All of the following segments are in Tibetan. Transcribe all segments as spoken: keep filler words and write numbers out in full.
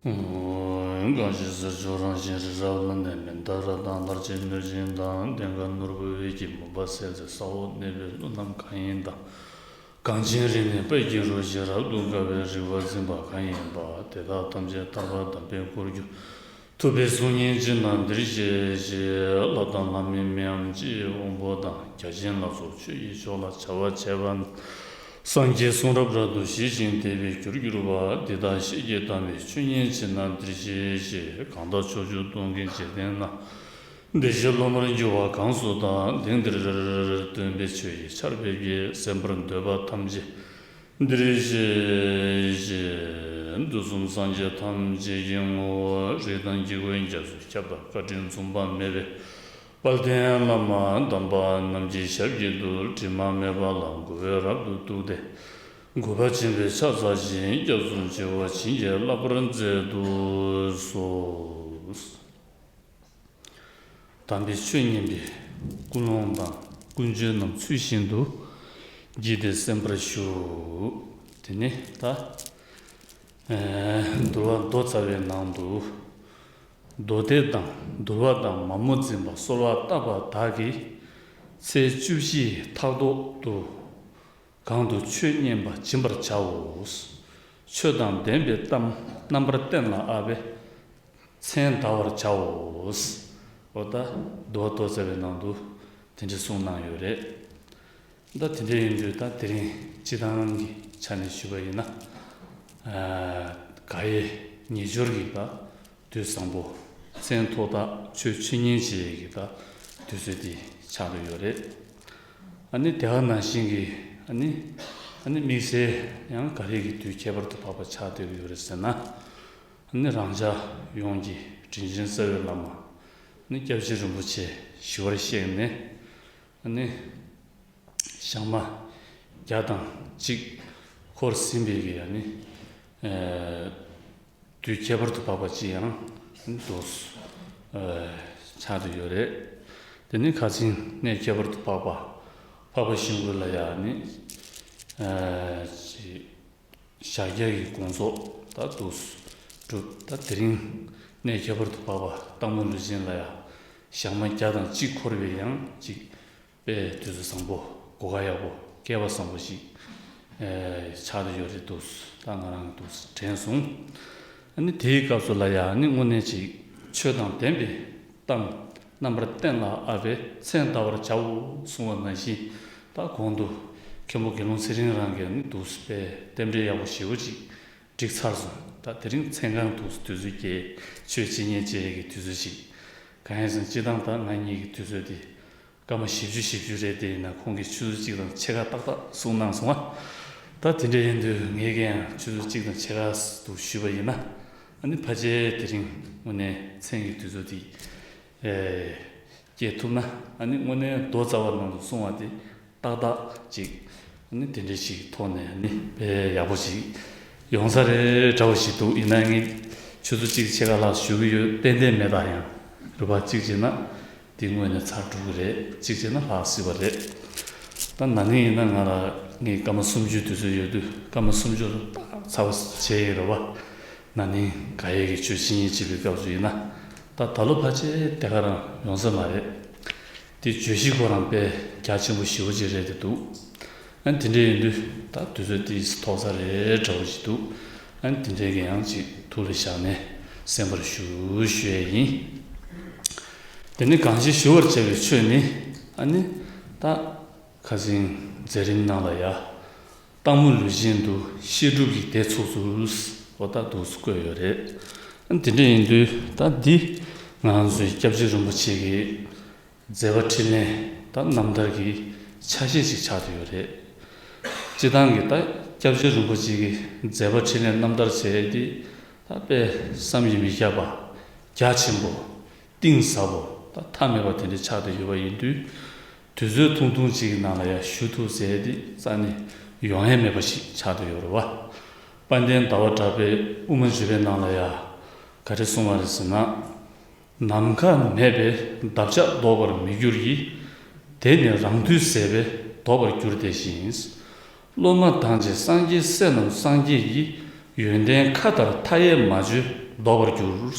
གང་ཞིག་ཟེར་ཕྱོགས་རང་བཞིན་རི་རབ་ལ་གནས་མིན། ད་ར་དང་ལྷར་བཅས་གནོད་སྦྱིན་དང་། ལྡན་དཀར་ནོར་བུ་འོད་ཀྱི་མུན་པ་སེལ་མཛད། ས་འོག་གནས་པའི་ཀླུ་རྣམས་གང་ཡིན་དང་། གངས་ཅན་རིག་གནས་དཔལ་གྱི་རོ་བཞིན་རབ་ཏུ་དགའ་བའི་རིག་པ་འཛིན་པ་གང་ཡིན་པ། དེ་དག་ཐམས་ཅད་ཐར་པ་དམ་པའི་སྐུར་གྱུར། ཐུབ་པས་གསུང་སྙན་ཅི་རྣམས་འདིར་བཤད་ཅེས། ལྷ་དང་ལྷ་མིན་མིའམ་ཅི་ཡི་དབང་པོ་དང་། བརྒྱ་བྱིན་ལ་སོགས་ཆོས་ཀྱི་མཆོག་ལ་བྱ་བ་བྱས་པ་རྣམས། སངས་རྒྱས་གསུང་རབ་རབ་ཏུ་ཞི་ཞིང་དད་པའི་རྒྱུར་གྱུར་པ། འདི་དག་ཤེས་ཀྱིས་གཏམས་པའི་ཆོས་ཉིད་ཕྱིར་ན་འདིར་བཤད་ཅེས། གང་དག་ཕྱོགས་བཅུ་སྟོང་གི་འཇིག་རྟེན་ན། བདེ་གཤེགས་སློབ་མར་འགྱུར་བ་གང་སུ་དག། དེང་འདིར་སྟོན་པའི་ཆོས་ཀྱི་ཆར་འབེབས་ཀྱིས། གསན་པར་འདོད་པ་ཐམས་ཅད་འདིར་བཤད་ཅེས། དུས་གསུམ་སངས་རྒྱས་ཐམས་ཅད་ཀྱི་ངོ་བོ། རིགས་དང་དཀྱིལ་འཁོར་རྒྱ་མཚོའི་ཁྱབ་བདག་བཀའ་དྲིན་མཚུངས་པ་མེད་པའི་དཔལ་ལྡན་བླ་མ་དམ་པ་རྣམས་ཀྱི་ཞབས་ཀྱི་རྡུལ། དྲི་མ་མེད་པ་ལ་མགོ་བོས་རབ་ཏུ་གཏུགས་ཏེ། གུས་པ་ཆེན་པོས་ཕྱག་འཚལ་ཞིང་། སྐྱབས་སུ་མཆིའོ། བྱིན་གྱིས་བརླབ་པར་མཛད་དུ་གསོལ། དམ་པའི་ཆོས་ཉན་པའི་ཀུན་སློང་དང་ཀུན་སྤྱོད་རྣམས་ཚུལ་བཞིན་དུ་བགྱིས་ཏེ་གསན་པར་ཞུ། དེ་ནས་ད། ཨེ། འདུལ་བ་མདོ་རྩ་བའི་ནང་དུ། མདོ་སྡེ་དང་འདུལ་བ་དང་མ་མོ་འཛིན་པ། གསོལ་བ་བཏབ་པ་དག་གིས་ཚེས་བཅུ་བཞིའི་ཐག་ཐོག་ཏུ་གང་དུ་ཆོས་མཉན་པ་སྦྱིན་པར་བྱའོ། ཆོས་དང་ལྡན་པའི་གཏམ་རྣམ་པར་བསྟན་ལ་ཨ་བས་མཚན་བཏགས་པར་བྱའོ། འོ་ད་འདུལ་བ་མདོ་རྩ་བའི་ནང་དུ་དེ་འདྲ་གསུངས་གནང་ཡོད་རེད། ད་དེ་འདྲ་ཡིན་དུས་ད་དེ་རིང་སྤྱི་བཏང་གི་ཆ་ནས་ཞུས་པ་ཡིན་ན། ཨ། དགག་དབྱེ་ཉེ་སྦྱོར་གྱི་ད་དུས་བཟང་པོ། མཚན་ཐོག་ཐག་ཆོས་ཆོས་ཉན་བྱེད་ཀྱི་ད་དུས་ཚོད་འདི་ཆགས་བསྡད་ཡོད་རེད། ཨ་ནི་དེ་ག་ནང་བཞིན་གྱི་ཨ་ནི་ཨ་ནི་དམིགས་བསལ་ཡང་ག་རེ་གི་དུས་ཁྱད་པར་དུ་འཕགས་པ་ཆགས་བསྡད་ཀྱི་ཡོད་རེད་ཟེར་ན། ཨ་ནི་རང་ཅག་ཡོངས་ཀྱི་དྲིན་ཅན་རྩ་བའི་བླ་མ་ཨ་ནི་སྐྱབས་རྗེ་རིན་པོ་ཆེ་ཞི་བར་གཤེགས་ནས། ཨ་ནི་ཞག་མ་བརྒྱ་དང་གཅིག་འཁོར་ཟིན་པའི་གི་ཨ་ནི། ཨེ། དུས་ཁྱད་པར་དུ་འཕགས་པ་ཅིག་ཡང་འདུག། ཨེ། ཆགས་བསྡད་ཡོད་རེད། དེ་ནི་ཁ་སང་གནས་ཁྱད་པར་དུ་འཕགས་པ་འཕགས་པ་ཤིང་ཀུན་ལ་ཡང་ནི། ཨེ། ཅིག་ཞག་བརྒྱ་གི་དགོངས་རྫོགས་ད་འདུག་གྲུབ། ད་དེ་རིང་གནས་ཁྱད་པར་དུ་འཕགས་པ་སྟག་མོ་ལུས་སྦྱིན་ལ་ཡང་ཞག་མ་བརྒྱ་དང་གཅིག་འཁོར་བའི་ཡང་ཅིག་དཔེ་དུས་ཚོད་བཟང་པོ། གོ་སྐབས་ཡག་པོ། སྐལ་བ་བཟང་པོ་ཞིག་ཨེ། ཆགས་བསྡད་ཡོད་རེད་འདུག། ད་ང་རང་འདུག་དྲན་སོང་། ཨ་ནི་དེའི་སྐབས་སུ་ལ་ཡང་ནི་དངོས་གནས་ཅིག་ཆོས་དང་ལྡན་པའི་གཏམ་རྣམ་པར་བསྟན་ལ་ཨ་བས་མཚན་བཏགས་པར་བྱའོ་གསུངས་པ་ནང་བཞིན། ད་གོང་དུ་མཁན་པོ་དགེ་སློང་ཚེ་རིང་རང་གིས་ནི་འདུག་པའི་རྟེན་འབྲེལ་ཡག་པོ་ཞེ་པོ་ཅིག་བསྒྲིགས་ཚར་སོང་། ད་དེ་རིང་མཚན་གང་འདུག་དུས་ཚོད་ཀྱི་ཆོས་ཅི་ཉན་བྱེད་ཀྱི་དུས་ཚོད་ཅིག། གང་ཡིན་ཟེར་ན་སྤྱི་བཏང་ད་ང་གཉིས་ཀྱི་དུས་ཚོད་དེ། སྐར་མ་བཞི་བཅུ་བཞི་བཅུ་རེད། དེ་ཡིན་ན་ཁོང་གིས་ཆུ་ཚོད་གཅིག་དང་ཕྱེད་ཀ་ཏག་ཏག་གསུངས་གནང་སོང་ང་། ད་དེ་འདྲ་ཡིན་དུས་ངས་ཀྱང་ཆུ་ཚོད་གཅིག་དང་ཕྱེད་ཀ་དུ་ཞུས་པ་ཡིན་ན། ཨ་ནི་ཕལ་ཆེར་དེ་རིང་དངོས་གནས་མཚན་གྱི་དུས་ཚོད་དེ་ཨེ། སྐྱེལ་ཐུབ་ན། ཨ་ནི་དངོས་གནས་མདོ་རྩ་བ་ནང་དུ་གསུངས་པ་དེ་ཏག་ཏག་ཅིག། ཨ་ནི་དེ་འདྲ་ཞིག་ཐོག་ནས་ཨ་ནི་དཔེ་ཡག་པོ་ཞིག་ཡོང་ས་རེད་འདྲ་བོ་ཞིག་འདུག། ཡིན་ན་ངས་ཆུ་ཚོད་གཅིག་ཕྱེད་ཀ་ལྷག་ཞུ་གི་ཡོད། ཏན་ཏན་མེད་ད་ཡང་རུ་བ་གཅིག་བྱས་ན། དེ་དངོས་གནས་ཚར་འགྲོ་གི་རེད། གཅིག་བྱས་ན་ལྷག་སྲིད་པ་རེད། ད་ན་ནིང་ཡིན་ན་ང་ལ་ངས་སྐར་མ་སུམ་ཅུ་དུས་ཚོད་ཡོད་དུས་སྐར་མ་སུམ་ཅུ་ལ་ཏག་ཚར་བ་བྱས་ཡིན་རེད་བ། ན་ནིང་ག་ཡེ་གི་ཆོས་ཤིང་ཡིན་བྱེད་པའི་སྐབས་སུ་ཡིན་ན། ད་ད་ལོ་ཕལ་ཆེར་དེ་ག་རང་ཡོང་ས་མ་རེད། དེ་བརྗོད་གཞི་ཁོ་རང་དཔེ་རྒྱ་ཆེན་པོ་ཞེ་པོ་ཅིག་རེད་དེ་འདུག། ཨ་ནི་དེ་འདྲ་ཡིན་དུས་ད་དུས་ཚོད་དེ་ཐོག་ས་རེད་འདྲ་བོ་ཞིག་འདུག། ཨ་ནི་དེ་འདྲའི་གི་ཡང་ཅིག་ཐུགས་ལ་བཞག་ནས་གསན་པར་ཞུ་ཞུ་ཡས་ཡིན། དེ་ནི་གང་ཞིག་ཞུ་བར་བྱ་བའི་ཆོས་ནི། ཨ་ནི་ད་ཁ་སང་མཛད་རིམ་ནང་ལ་ཡ། སྟག་མོ་ལུས་སྦྱིན་དུ་བཤད་སྒྲུབ་ཀྱི་སྡེ་ཚུགས་ཚུལ། འོ་ད་འདུག་སེ་བཀོད་ཡོད་རེད། ཨ་ནི་དེ་འདྲ་ཡིན་དུས་ད་འདི་ང་རང་ཚོའི་སྐྱབས་རྗེ་རིན་པོ་ཆེ་གིས། མཛད་པ་འཕྲིན་ལས་དང་རྣམ་ཐར་གྱི་ཆ་ཤས་ཤིག་ཆགས་བསྡད་ཡོད་རེད། སྤྱིར་བཏང་གི་ད་སྐྱབས་རྗེ་རིན་པོ་ཆེ་གི་མཛད་པ་འཕྲིན་ལས་རྣམ་ཐར་བྱས་ཏེ་ད་དཔེ་བསམ་གྱིས་མི་ཁྱབ་པ། རྒྱ་ཆེན་པོ། གཏིང་ཟབ་པོ། ད་མཐའ་མེད་པ་དེ་འདྲ་ཆགས་བསྡད་ཡོད་པ་ཡིན་དུས། དུས་ཚོད་ཐུང་ཐུང་ཅིག་གི་ནང་ལ་ཡང་ཞུ་ཐུབ་ཟེར་ཏེ་རྩ་ནས་ཡོང་ཡས་མེད་པ་ཞིག་ཆགས་བསྡད་ཡོད་རེད་བ། དཔལ་ལྡན་ཟླ་བ་གྲགས་པས་དབུ་མ་འཇུག་པའི་ནང་ལ་ཡང་ག་རེ་གསུངས་པ་རེད་ཟེར་ན། ནམ་མཁའ་མེད་པས་འདབ་ཆགས་ལྡོག་པར་མི་འགྱུར་གྱི། དེ་ནི་རང་དུས་ཟད་པས་ལྡོག་པར་འགྱུར་ཏེ་ཞིང་། སློབ་མ་དང་ཅིག་སངས་རྒྱས་སྲས་རྣམས་སངས་རྒྱས་ཀྱི། ཡོན་ཏན་མཁའ་ལྟར་མཐའ་ཡས་མ་བརྗོད་ ལྡོག་པར་འགྱུར།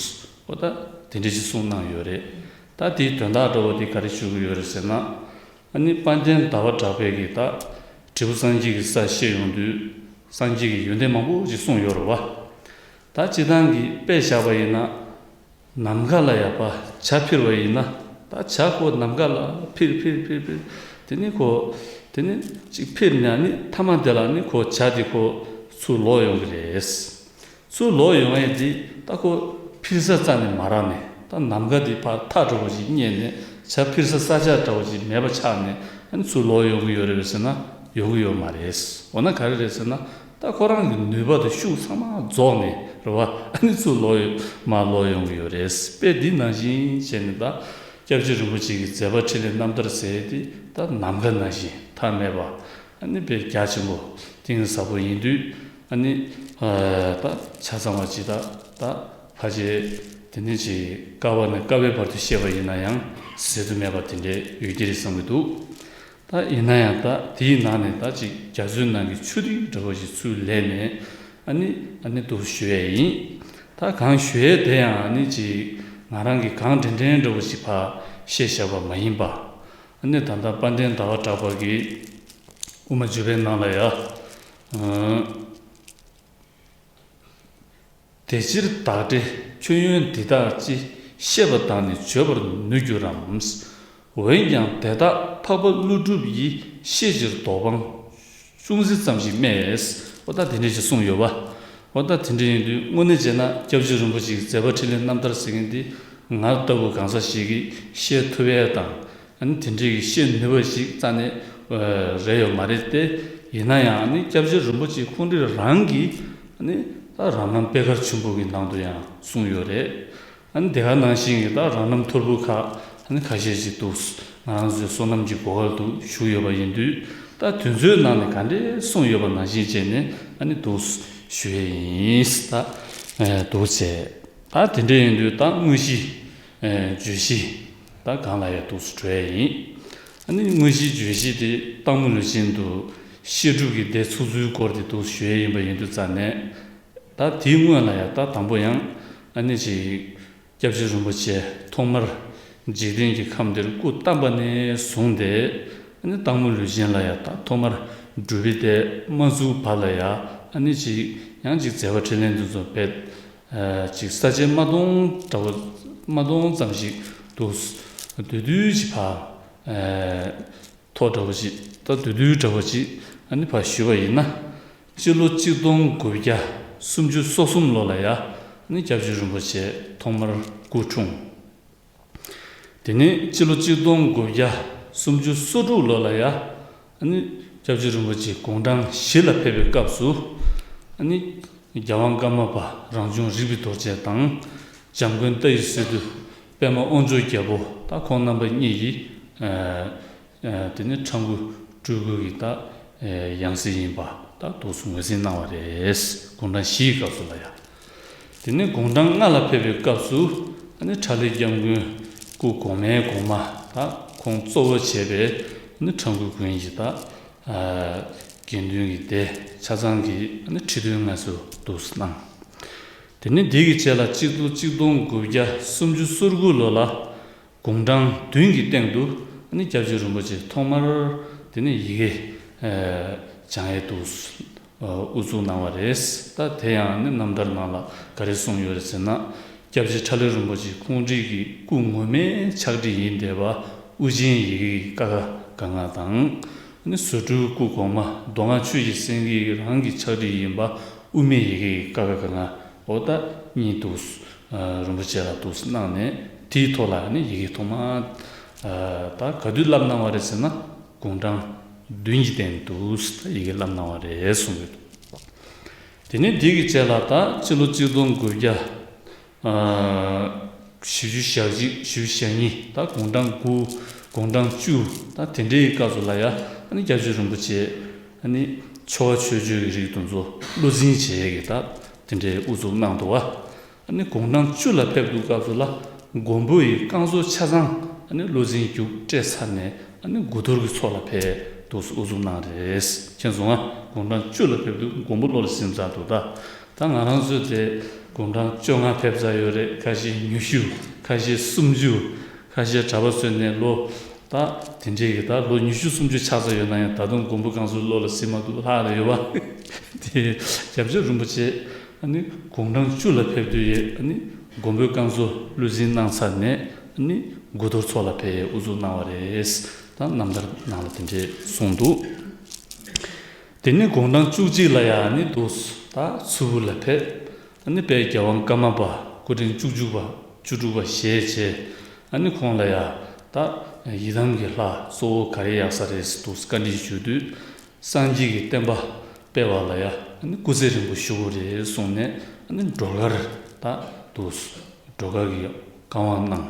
འོ་ད་དེ་འདྲ་ཞིག་གསུངས་གནང་ཡོད་རེད། ད་དེའི་དོན་དག་འདྲ་བོ་དེ་ག་རེ་ཞུ་གི་ཡོད་རེད་ཟེར་ན། ཨ་ནི་དཔལ་ལྡན་ཟླ་བ་གྲགས་པས་ཀྱིས་ད་དྲིལ་བུ་སངས་རྒྱས་ཀྱི་ས་བཤད་ཡོང་དུས་སངས་རྒྱས་ཀྱི་ཡོན་ཏན་མང་པོ་ཞིག་གསུངས་ཡོད་རེད་བ། ད་སྤྱིར་བཏང་གི་དཔེ་བཞག་པ་ཡིན་ན། ནམ་མཁའ་ལ་ཡ་ཕར་བྱ་འཕུར་བ་ཡིན་ན། ད་བྱ་ཁོ་ནམ་མཁའ་ལ་འཕུར་འཕུར་འཕུར་འཕུར། དེ་ནི་ཁོ། དེ་ནི་ཅིག་འཕུར་ནས་ནི་མཐའ་མ་དེ་ལ་ནི་ཁོ་བྱ་དེ་ཁོ་ཚུར་ལོག་ཡོང་གི་རེད། ཚུར་ལོག་ཡོང་ཡས་དེ་ད་ཁོ་འཕུར་ས་རྩ་ནས་མ་རག་ནས། ད་ནམ་མཁའ་དེ་ཕར་མཐའ་འདྲ་བོ་ཞིག་རྙེད་ནས་བྱ་འཕུར་ས་ས་ཆ་འདྲ་བོ་ཞིག་མེད་པ་ཆགས་ནས། ཨ་ནི་ཚུར་ལོག་ཡོང་གི་ཡོད་རེད་པས་ཟེར་ན་ཡོང་གི་ཡོད་མ་རེད། འོ་ན་ག་རེ་རེད་ཟེར་ན། ད་ཁོ་རང་གི་ནུས་པ་དང་ཤུགས་ཚང་མ་རྫོགས་ནས་རེད་བ། ཨ་ནི་ཚུར་ལོག་ཡོང་མར་ལོག་ཡོང་གི་ཡོད་རེད། དཔེ་འདི་ནང་བཞིན་བྱས་ནས་ད་སྐྱབས་རྗེ་རིན་པོ་ཆེ་གི་མཛད་པ་འཕྲིན་ལས་རྣམ་ཐར་ཟེར་དེ་ད་ནམ་མཁའ་ནང་བཞིན་མཐའ་མེད་པ། ཨ་ནི་དཔེ་རྒྱ་ཆེན་པོ་གཏིང་ཟབ་པོ་ཡིན་དུས། ཨ་ནི་ད་ཆ་ཚང་བ་ཅིག་ད་ད་ཕལ་ཆེར་དེ་ནི་ཅིག་དཀའ་བ་ནས་དཀའ་བའི་བར་དུ་བཤད་པ་ཡིན་ན་ཡང་ཟད་དུ་མེད་པ་དེ་འདྲའི་ཡོད་ཀྱི་རེད་བསམ་གྱི་འདུག། ད་ཡིན་ན་ཡང་ད་དེའི་ནང་ནས་ད་ཅིག་རྒྱ་མཚོའི་ནང་གི་ཆུ་ཐིགས་འདྲ་བོ་ཞིག་ཚུར་ལེན་ནས། ཨ་ནི་ཨ་ནི་འདུག་ཞུ་ཡས་ཡིན། ད་གང་ཞུ་ཡས་དེ་ཡང་ཨ་ནི་ཅིག་ང་རང་གི་གང་དྲན་དྲན་འདྲ་བོ་ཞིག་ཕར་བཤད་བཞག་པ་མ་ཡིན་པ། ཨ་ནི་ད་ལྟ་དཔལ་ལྡན་ཟླ་བ་གྲགས་པ་གིས་དབུ་མ་འཇུག་པའི་ནང་ལ་ཡ། ཨ། དེ་ཕྱིར་བདག་འདྲས་མཆོད་ཡོན་འདི་དག་ཅི། བཤད་པ་དང་ནི་བརྗོད་པར་ནུས་འགྱུར་རམ། འོན་ཀྱང་དེ་དག་འཕགས་པ་ཀླུ་སྒྲུབ་ཡི། བཤད་ཕྱིར་དོགས་པའང་ཅུང་ཟད་ཙམ་ཞིག་སྨྲས། འོ་ད་དེ་འདྲ་ཞིག་གསུངས་ཡོད་པ། འོ་ད་དེ་འདྲ་ཡིན་དུས་དངོས་གནས་བྱས་ན་སྐྱབས་རྗེ་རིན་པོ་ཆེའི་མཛད་པ་འཕྲིན་ལས་རྣམ་ཐར་ཟེར་མཁན་འདི་ང་ལྟ་བུ་གང་ཟག་ཞིག་གིས་བཤད་ཐུབ་ཡས་དང་། ཨ་ནི་དེ་འདྲའི་བཤད་ནུས་པ་ཞིག་རྩ་ནས་རེད་ཡོད་མ་རེད་དེ། ཡིན་ན་ཡང་ཨ་ནི་སྐྱབས་རྗེ་རིན་པོ་ཆེ་ཁོང་རང་རང་གིས་ཨ་ནི་ད་རང་རྣམ་པད་དཀར་ཆུན་པོ་གི་ནང་དུ་ཡང་གསུངས་ཡོད་རེད། ཨ་ནི་དེ་ག་ནང་བཞིན་གྱི་ད་རང་རྣམ་ཐོར་བུ་ཁག་ཨ་ནི་ཁ་ཤས་ཤིག་འདུག། ང་རང་ཚོའི་བསོད་ནམས་ཀྱི་གོ་སྐབས་དུ་ཞུགས་ཡོད་པ་ཡིན་དུས། ད་དེ་ཚོའི་ནང་ནས་ག་འདྲས་གསུངས་ཡོད་པ་ནང་བཞིན་བྱས་ནས་ཨ་ནི་འདུག་ཞུ་ཡས་ཡིན། ད་འདུག་བྱས། ད་དེ་འདྲ་ཡིན་དུས་ད་དངོས་གཞི་བརྗོད་གཞི་ད་གང་ལ་ཡང་འདུག་སེ་འགྲོ་ཡས་ཡིན། ཨ་ནི་དངོས་གཞིའི་བརྗོད་གཞི་དེ་སྟག་མོ་ལུས་སྦྱིན་དུ་བཤད་སྒྲུབ་ཀྱི་སྡེ་ཚུགས་ཚུལ་སྐོར་དེ་འདུག་ཞུ་ཡས་ཡིན་པ་ཡིན་དུས་ཙང་ནས། ད་དེའི་སྔོན་ལ་ཡང་ད་དང་པོ་ཡང་ཨ་ནི་ཅིག་སྐྱབས་རྗེ་རིན་པོ་ཆེ་ཐོག་མར་འཇིག་རྟེན་གྱི་ཁམས་འདིར་སྐུ་བལྟམས་པ་ནས་བཟུང་སྟེ། ཨ་ནི་སྟག་མོ་ལུས་སྦྱིན་ལ་ཡང་ད་ཐོག་མར་སྒྲུབ་པའི་སྡེ་མ་བཙུགས་བར་ལ་ཡང་ཨ་ནི་ཅིག་ཡང་ཅིག་མཛད་པ་འཕྲིན་ལས་འདི་ཚོ་བེད། ཅིག་ས་བཅད་མ་སྟོང་འདྲ་བོ། མ་སྟོང་ཙམ་ཞིག་འདུག། བསྡུས་བསྡུས་ཅིག་ཕར་ཐོག་འདྲ་བོ་ཅིག། ད་བསྡུས་བསྡུས་འདྲ་བོ་ཅིག་ཨ་ནི་ཕར་ཞུས་པ་ཡིན་ན། སྤྱི་ལོ་གཅིག་སྟོང་དགུ་བརྒྱ་སུམ་ཅུ་སོ་གསུམ་ལོ་ལ་ཡ་ཨ་ནི་སྐྱབས་རྗེ་རིན་པོ་ཆེ་ཐོག་མར་སྐུ་འཁྲུངས། དེ་ནས་སྤྱི་ལོ་གཅིག་སྟོང་དགུ་བརྒྱ་སུམ་ཅུ་སོ་དྲུག་ལོ་ལ་ཡ་ཨ་ནི་སྐྱབས་རྗེ་རིན་པོ་ཆེ་དགུང་གྲངས་བཞི་ལ་ཕེབས་པའི་སྐབས་སུ། ཨ་ནི་རྒྱལ་དབང་ཀརྨ་པ་རང་བྱུང་རིག་པའི་རྡོ་རྗེ་དང་། འཇམ་མགོན་ཏཱའི་སི་ཏུ་པདྨ་དབང་མཆོག་རྒྱལ་པོ་ད་ཁོང་རྣམ་པ་གཉིས་ཀྱིས། ཨ། ཨ། དེ་ནི་ཁྲ་འགུ་སྤྲུལ་སྐུ་གི་ད་ཡང་སྲིད་ཡིན་པ་ད་འདུག་སེ་ངོས་འཛིན་གནང་བ་རེད། དགུང་གྲངས་བཞིའི་སྐབས་སུ་ལ་ཡ། དེ་ནས་དགུང་གྲངས་ལྔ་ལ་ཕེབས་པའི་སྐབས་སུ་ཨ་ནི་ཁྲ་ལི་སྐྱབས་མགོན་སྐུ་གོང་མའི་གོང་མ་ད་ཁོང་གཙོ་བོ་བྱས་པའི་ཨ་ནི་ཁྲ་འགུ་དགོན་གྱི་ད་དགེ་འདུན་གྱི་སྡེ་ཆ་ཚང་གི་ཨ་ནི་ཁྲི་འདོན་སྔ་སོ་འདུག་སེ་གནང་། དེ་ནས་འདི་གི་རྗེས་ལ་གཅིག་སྟོང་གཅིག་སྟོང་དགུ་བརྒྱ་སུམ་ཅུ་སོ་དགུ་ལོ་ལ། དགུང་གྲངས་བདུན་གྱི་སྟེང་དུ་ཨ་ནི་སྐྱབས་རྗེ་རིན་པོ་ཆེ་ཐོག་མར་དེ་ནས་ཡི་གེ་སྦྱང་ཡས་འདུག་སེ་དབུ་བཙུགས་གནང་བ་རེད། ད་དེ་ཡང་ཨ་ནི་རྣམ་ཐར་ནང་ལ་ག་རེ་གསུངས་ཡོད་རེད་ཟེར་ན། སྐྱབས་རྗེ་ཁྲ་ལི་རིན་པོ་ཆེ་ཁོང་རང་གི་སྐུ་ངོ་མའི་ཕྱག་བྲིས་ཡིན་བསྡད་པ་དབུ་ཅན་ཡི་གེ་ཀ་ཁ་ག་ང་དང་། ཨ་ནི་ཟུར་སྤྲུལ་སྐུ་གོང་མ་མདོ་སྔགས་ཆོས་ཀྱི་སེང་གེ་རང་གི་ཕྱག་བྲིས་ཡིན་པ་དབུ་མའི་ཡི་གེ་ཀ་ཁ་ག་ང་འོ་ད་གཉིས་འདུག་སེ། རིན་པོ་ཆེ་ལ་འདུག་སེ་གནང་ནས་དེའི་ཐོག་ལ་ནི་ཡི་གེ་ཐོག་མ་ད་ག་དུས་བསླབས་གནང་བ་རེད་ཟེར་ན། དགུང་གྲངས་བདུན་གྱི་སྟེང་དུ་ཡི་གེ་བསླབས་གནང་བ་རེད་གསུངས་ཡོད། དེ་ནས་འདི་གི་རྗེས་ལ་ད་སྤྱི་ལོ་གཅིག་སྟོང་དགུ་བརྒྱ་བཞི་བཅུ་ཞེ་གཅིག་བཞི་བཅུ་ཞེ་གཉིས་ད་དགུང་གྲངས་དགུ་དགུང་གྲངས་བཅུ་ད་དེ་འདྲའི་སྐབས་སུ་ལ་ཡ་ཨ་ནི་སྐྱབས་རྗེ་རིན་པོ་ཆེ་ཨ་ནི་ཆོ་ག་ཆོས་སྤྱོད་ཀྱི་རིགས་དེ་ཚོ་བློ་འཛིན་བྱེད་ཡས་ཀྱི་ད་དེ་འདྲའི་དབུ་བཙུགས་གནང་འདུག་བ། ཨ་ནི་དགུང་གྲངས་བཅུ་ལ་ཕེབས་དུས་སྐབས་སུ་ལ་མགོན་པོ་ཡི་བསྐང་གསོ་ཆ་ཚང་ཨ་ནི་བློ་འཛིན་རྒྱུགས་སྤྲད་ཚར་ནས་ཨ་ནི་དགུ་གཏོར་གྱི་ཚོགས་ལ་ཕེབས་འདུག་སེ་དབུ་བཙུགས་གནང་རེད། མཁྱེན་སོང་ང་། དགུང་གྲངས་བཅུ་ལ་ཕེབས་དུས་མགོན་པོ་བློ་ལ་ཟིན་ཚར་འདུག་ད་ད་ང་རང་ཚོས་དེ་ དགུང་གྲངས་བཅོ་ལྔ་ཕེབས་ཚར་ཡོད་རེད། ཁ་ཤས་ཉི་ཤུ། ཁ་ཤས་སུམ་ཅུ། ཁ་ཤས་གྲྭ་པ་ཚོས་ནས་ལོ་ད་དེ་འདྲའི་གི་ད་ལོ་ཉི་ཤུ་སུམ་ཅུ་ཆགས་ཚར་ཡོད་ན་ཡང་ད་དུང་མགོན་པོ་བསྐང་གསོའི་བློ་ལ་ཟིན་མ་ཐུབ་ལྷག་ལ་ཡོད་པ། དེ་སྐྱབས་རྗེ་རིན་པོ་ཆེ་ཨ་ནི་དགུང་གྲངས་བཅུ་ལ་ཕེབས་དུས་ཡས་ཨ་ནི་མགོན་པོ་བསྐང་གསོ་བློ་འཛིན་གནང་ཚར་ནས་ཨ་ནི་དགུ་གཏོར་ཚོགས་ལ་ཕེབས་དབུ་འཛུགས་གནང་བ་རེད། ད་རྣམ་ཐར་ནང་ལ་དེ་འདྲས་གསུངས་འདུག་དེ་ནས་དགུང་གྲངས་བཅུ་གཅིག་ལ་ཡང་ནི་འདུག་ད་མཚུར་ཕུ་ལ་ཕེབས། ཨ་ནི་དཔལ་རྒྱལ་དབང་ཀརྨ་པ་སྐུ་ཕྲེང་བཅུ་དྲུག་པ་བཅུ་དྲུག་པ་ཞེས་བྱས། ཨ་ནི་ཁོང་ལ་ཡང་ད་ཡི་དམ་གྱི་ལྷ་གཙོ་བོ་ག་རེ་ཡག་ས་རེད་འདུག་བཀའ་འདྲི་ཞུ་དུས། སངས་རྒྱས་ཀྱི་བསྟན་པ་སྤེལ་བ་ལ་ཡང་ཨ་ནི་སྐུ་ཚེ་རིང་པོ་བཞུགས་དགོས་རེད་གསུངས་ནས་ཨ་ནི་སྒྲོལ་དཀར་ད་འདུག་སྒྲོལ་དཀར་གྱི་བཀའ་དབང་གནང་།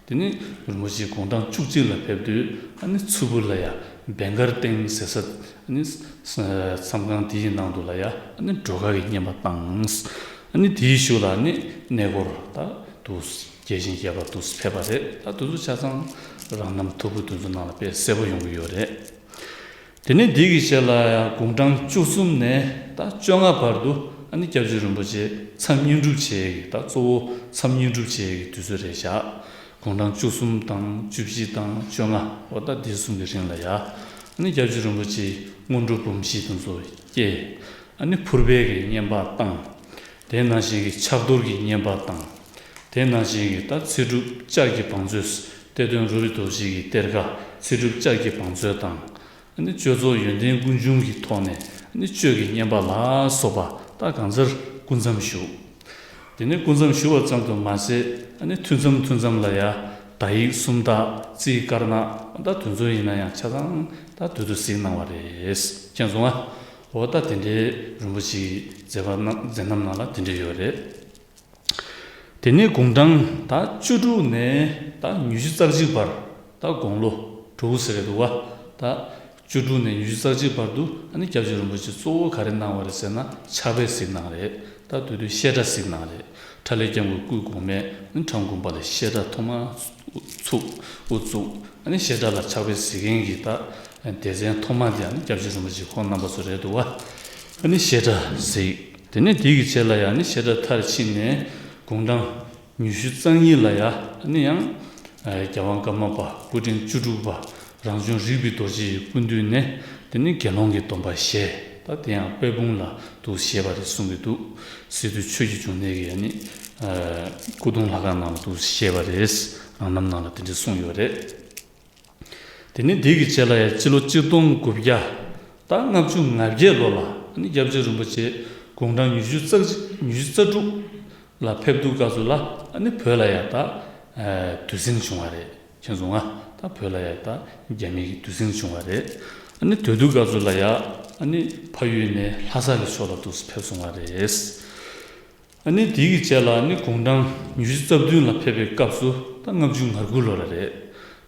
དེ་ནས་རིན་པོ་ཆེ་དགུང་གྲངས་བཅུ་གཅིག་ལ་ཕེབས་དུས་ཨ་ནི་མཚུར་ཕུ་ལ་ཡང་བན་དཀར་སྟེང་ཟེར་ས་ཨ་ནི་མཚམས་ཁང་དེ་ཡི་ནང་དུ་ལ་ཡང་ཨ་ནི་སྒྲོལ་དཀར་གྱི་བསྙེན་པ་བཏང་། ཨ་ནི་དེའི་གཞུག་ལ་ཨ་ནི་གནས་སྐོར་ད་འདུག་རྒྱས་ཤིང་རྒྱས་པ་འདུག་ཕེབས་པ་རེད། ད་དེ་ཚོ་ཆ་ཚང་རང་རྣམ་ཐོར་བུ་དེ་ཚོ་ནང་ལ་དཔེ་གསལ་པོ་ཡོང་གི་ཡོད་རེད། དེ་ནས་འདི་གི་རྗེས་ལ་ཡང་དགུང་གྲངས་བཅུ་གསུམ་ནས་ད་བཅོ་ལྔ་བར་དུ་ཨ་ནི་སྐྱབས་རྗེ་རིན་པོ་ཆེ་མཚམས་བསྙེན་སྒྲུབ་བྱེད་ཀྱི་ད་གཙོ་བོ་མཚམས་བསྙེན་སྒྲུབ་བྱེད་ཀྱི་དུས་ཚོད་རེད་བཞག་དགུང་གྲངས་བཅུ་གསུམ་དང་བཅུ་བཞི་དང་བཅོ་ལྔ་འོ་ད་འདི་གསུམ་གྱི་རིང་ལ་ཡང་ཨ་ནི་སྐྱབས་རྗེ་རིན་པོ་ཆེ་སྔོན་འགྲོ་འབུམ་བཞི་དེ་ཚོ་བསྐྱེད། ཨ་ནི་ཕུར་པའི་གི་བསྙེན་པ་བཏང་། དེ་ནང་བཞིན་གྱི་ཕྱག་རྡོར་གྱི་བསྙེན་པ་བཏང་། དེ་ནང་བཞིན་གྱི་ད་ཚེ་སྒྲུབ་ལྕགས་ཀྱི་བང་མཛོད། གཏེར་སྟོན་རོ་རི་རྡོ་རྗེ་གི་གཏེར་ཁ་ཚེ་སྒྲུབ་ལྕགས་ཀྱི་བང་མཛོད་དང་། ཨ་ནི་སྤྱོད་རྫོགས་ཡོན་ཏན་ཀུན་འབྱུང་གི་ཐོག་ནས་ཨ་ནི་གཅོད་ཀྱི་བསྙེན་པ་ལ་སོགས་པ་ད་གང་ཚར་སྐུ་མཚམས་བཞུགས། དེ་ནས་སྐུ་མཚམས་བཞུགས་པ་ཙམ་དུ་མ་ཟད་ཨ་ནི་ཐུན་མཚམས་ཐུན་མཚམས་ལ་ཡང་དག་ཡིག་སུམ་རྟགས་རྩིས་དཀར་ནག་ད་དེ་ཚོ་ཡིན་ན་ཡང་ཆ་ཚང་ད་དུས་དུ་གཟིགས་གནང་བ་རེད། མཁྱེན་སོང་ང་། འོ་ད་དེ་འདྲའི་རིན་པོ་ཆེའི་མཛད་པ་རྣམས་མཛད་རྣམ་ནང་ལ་དེ་འདྲ་ཡོད་རེད། དེ་ནས་དགུང་གྲངས་ད་བཅུ་དྲུག་ནས་ད་ཉི་ཤུ་རྩ་གཅིག་བར་ད་དགུང་ལོ་དྲུག་ཟེར་རེད་འདུག་བ། ད་བཅུ་དྲུག་ནས་ཉི་ཤུ་རྩ་གཅིག་བར་དུ་ཨ་ནི་སྐྱབས་རྗེ་རིན་པོ་ཆེ་གཙོ་བོ་ག་རེ་གནང་བ་རེད་ཟེར་ན་ཕྱག་དཔེ་གཟིགས་གནང་རེད། ད་དེ་དུས་བཤད་གྲྭ་གཟིགས་གནང་རེད། ཁྲ་ལས་སྐྱབས་མགོན་སྐུ་གོང་མས་ཨ་ནི་ཁྲ་འགུམ་པ་ལ་བཤད་གྲྭ་ཐོག་མ་ཚུགས་དབུ་བཙུགས། ཨ་ནི་བཤད་གྲྭ་ལ་ཕྱག་དཔེ་གཟིགས་མཁན་གྱི་ད་སྡེ་ཚན་ཐོག་མ་དེ་ཨ་ནི་སྐྱབས་རྗེ་རིན་པོ་ཆེ་ཁོང་རྣམ་པ་ཚོ་རེད་འདུག་བ། ཨ་ནི་བཤད་གྲྭ་གཟིགས། དེ་ནས་དེ་གི་རྗེས་ལ་ཡང་ནི་བཤད་གྲྭ་མཐར་ཕྱིན་ནས་དགུང་གྲངས་ཉི་ཤུ་རྩ་གཉིས་ལ་ཡང་ནི་ཡང་རྒྱལ་དབང་ཀརྨ་པ་སྐུ་ཕྲེང་བཅུ་དྲུག་པ་རང་བྱུང་རིག་པའི་རྡོ་རྗེ་ཡི་སྐུ་མདུན་ནས་དེ་ནི་དགེ་སློང་གི་སྡོམ་པ་བཞེས། ད་དེ་ཡང་དཔལ་སྤུངས་ལ་འདུག་བཞེས་པ་རེད་གསུང་གི་འདུག་སི་ཏུ་ཆོས་ཀྱི་འབྱུང་གནས་ཀྱི་ཡང་ནི་སྐུ་གདུང་ལྷ་ཁང་ནང་ལ་འདུག་བཞེས་པ་རེད། རང་རྣམ་ནང་ལ་དེ་འདྲ་གསུངས་ཡོད་རེད། དེ་ནས་འདི་གི་རྗེས་ལ་ཡང་སྤྱི་ལོ་གཅིག་སྟོང་དགུ་བརྒྱ་དང་ལྔ་བཅུ་ང་བརྒྱད་ལོ་ལ་ཨ་ནི་སྐྱབས་རྗེ་རིན་པོ་ཆེ་དགུང་གྲངས་ཉི་ཤུ་རྩ་གཅིག་ཉི་ཤུ་རྩ་དྲུག་ལ་ཕེབས་དུས་སྐབས་སུ་ལ་ཨ་ནི་བོད་ལ་ཡང་ད་དུས་ཟིང་བྱུང་བ་རེད། མཁྱེན་སོང་ང་། ད་བོད་ལ་ཡང་ད་རྒྱ་མི་གི་དུས་ཟིང་བྱུང་བ་རེད། ཨ་ནི་དེ་དུས་སྐབས་སུ་ལ་ཡང་ཨ་ནི་ཕ་ཡུལ་ནས་ལྷ་ས་གི་ཕྱོགས་ལ་འདུག་ཕེབས་སོང་བ་རེད། ཨ་ནི་དེ་གི་རྗེས་ལ་ཨ་ནི་དགུང་གྲངས་ཉི་ཤུ་རྩ་བདུན་ལ་ཕེབས་པའི་སྐབས་སུ་ད་ལྔ་བཅུ་ང་དགུ་ལོ་ལ་རེད།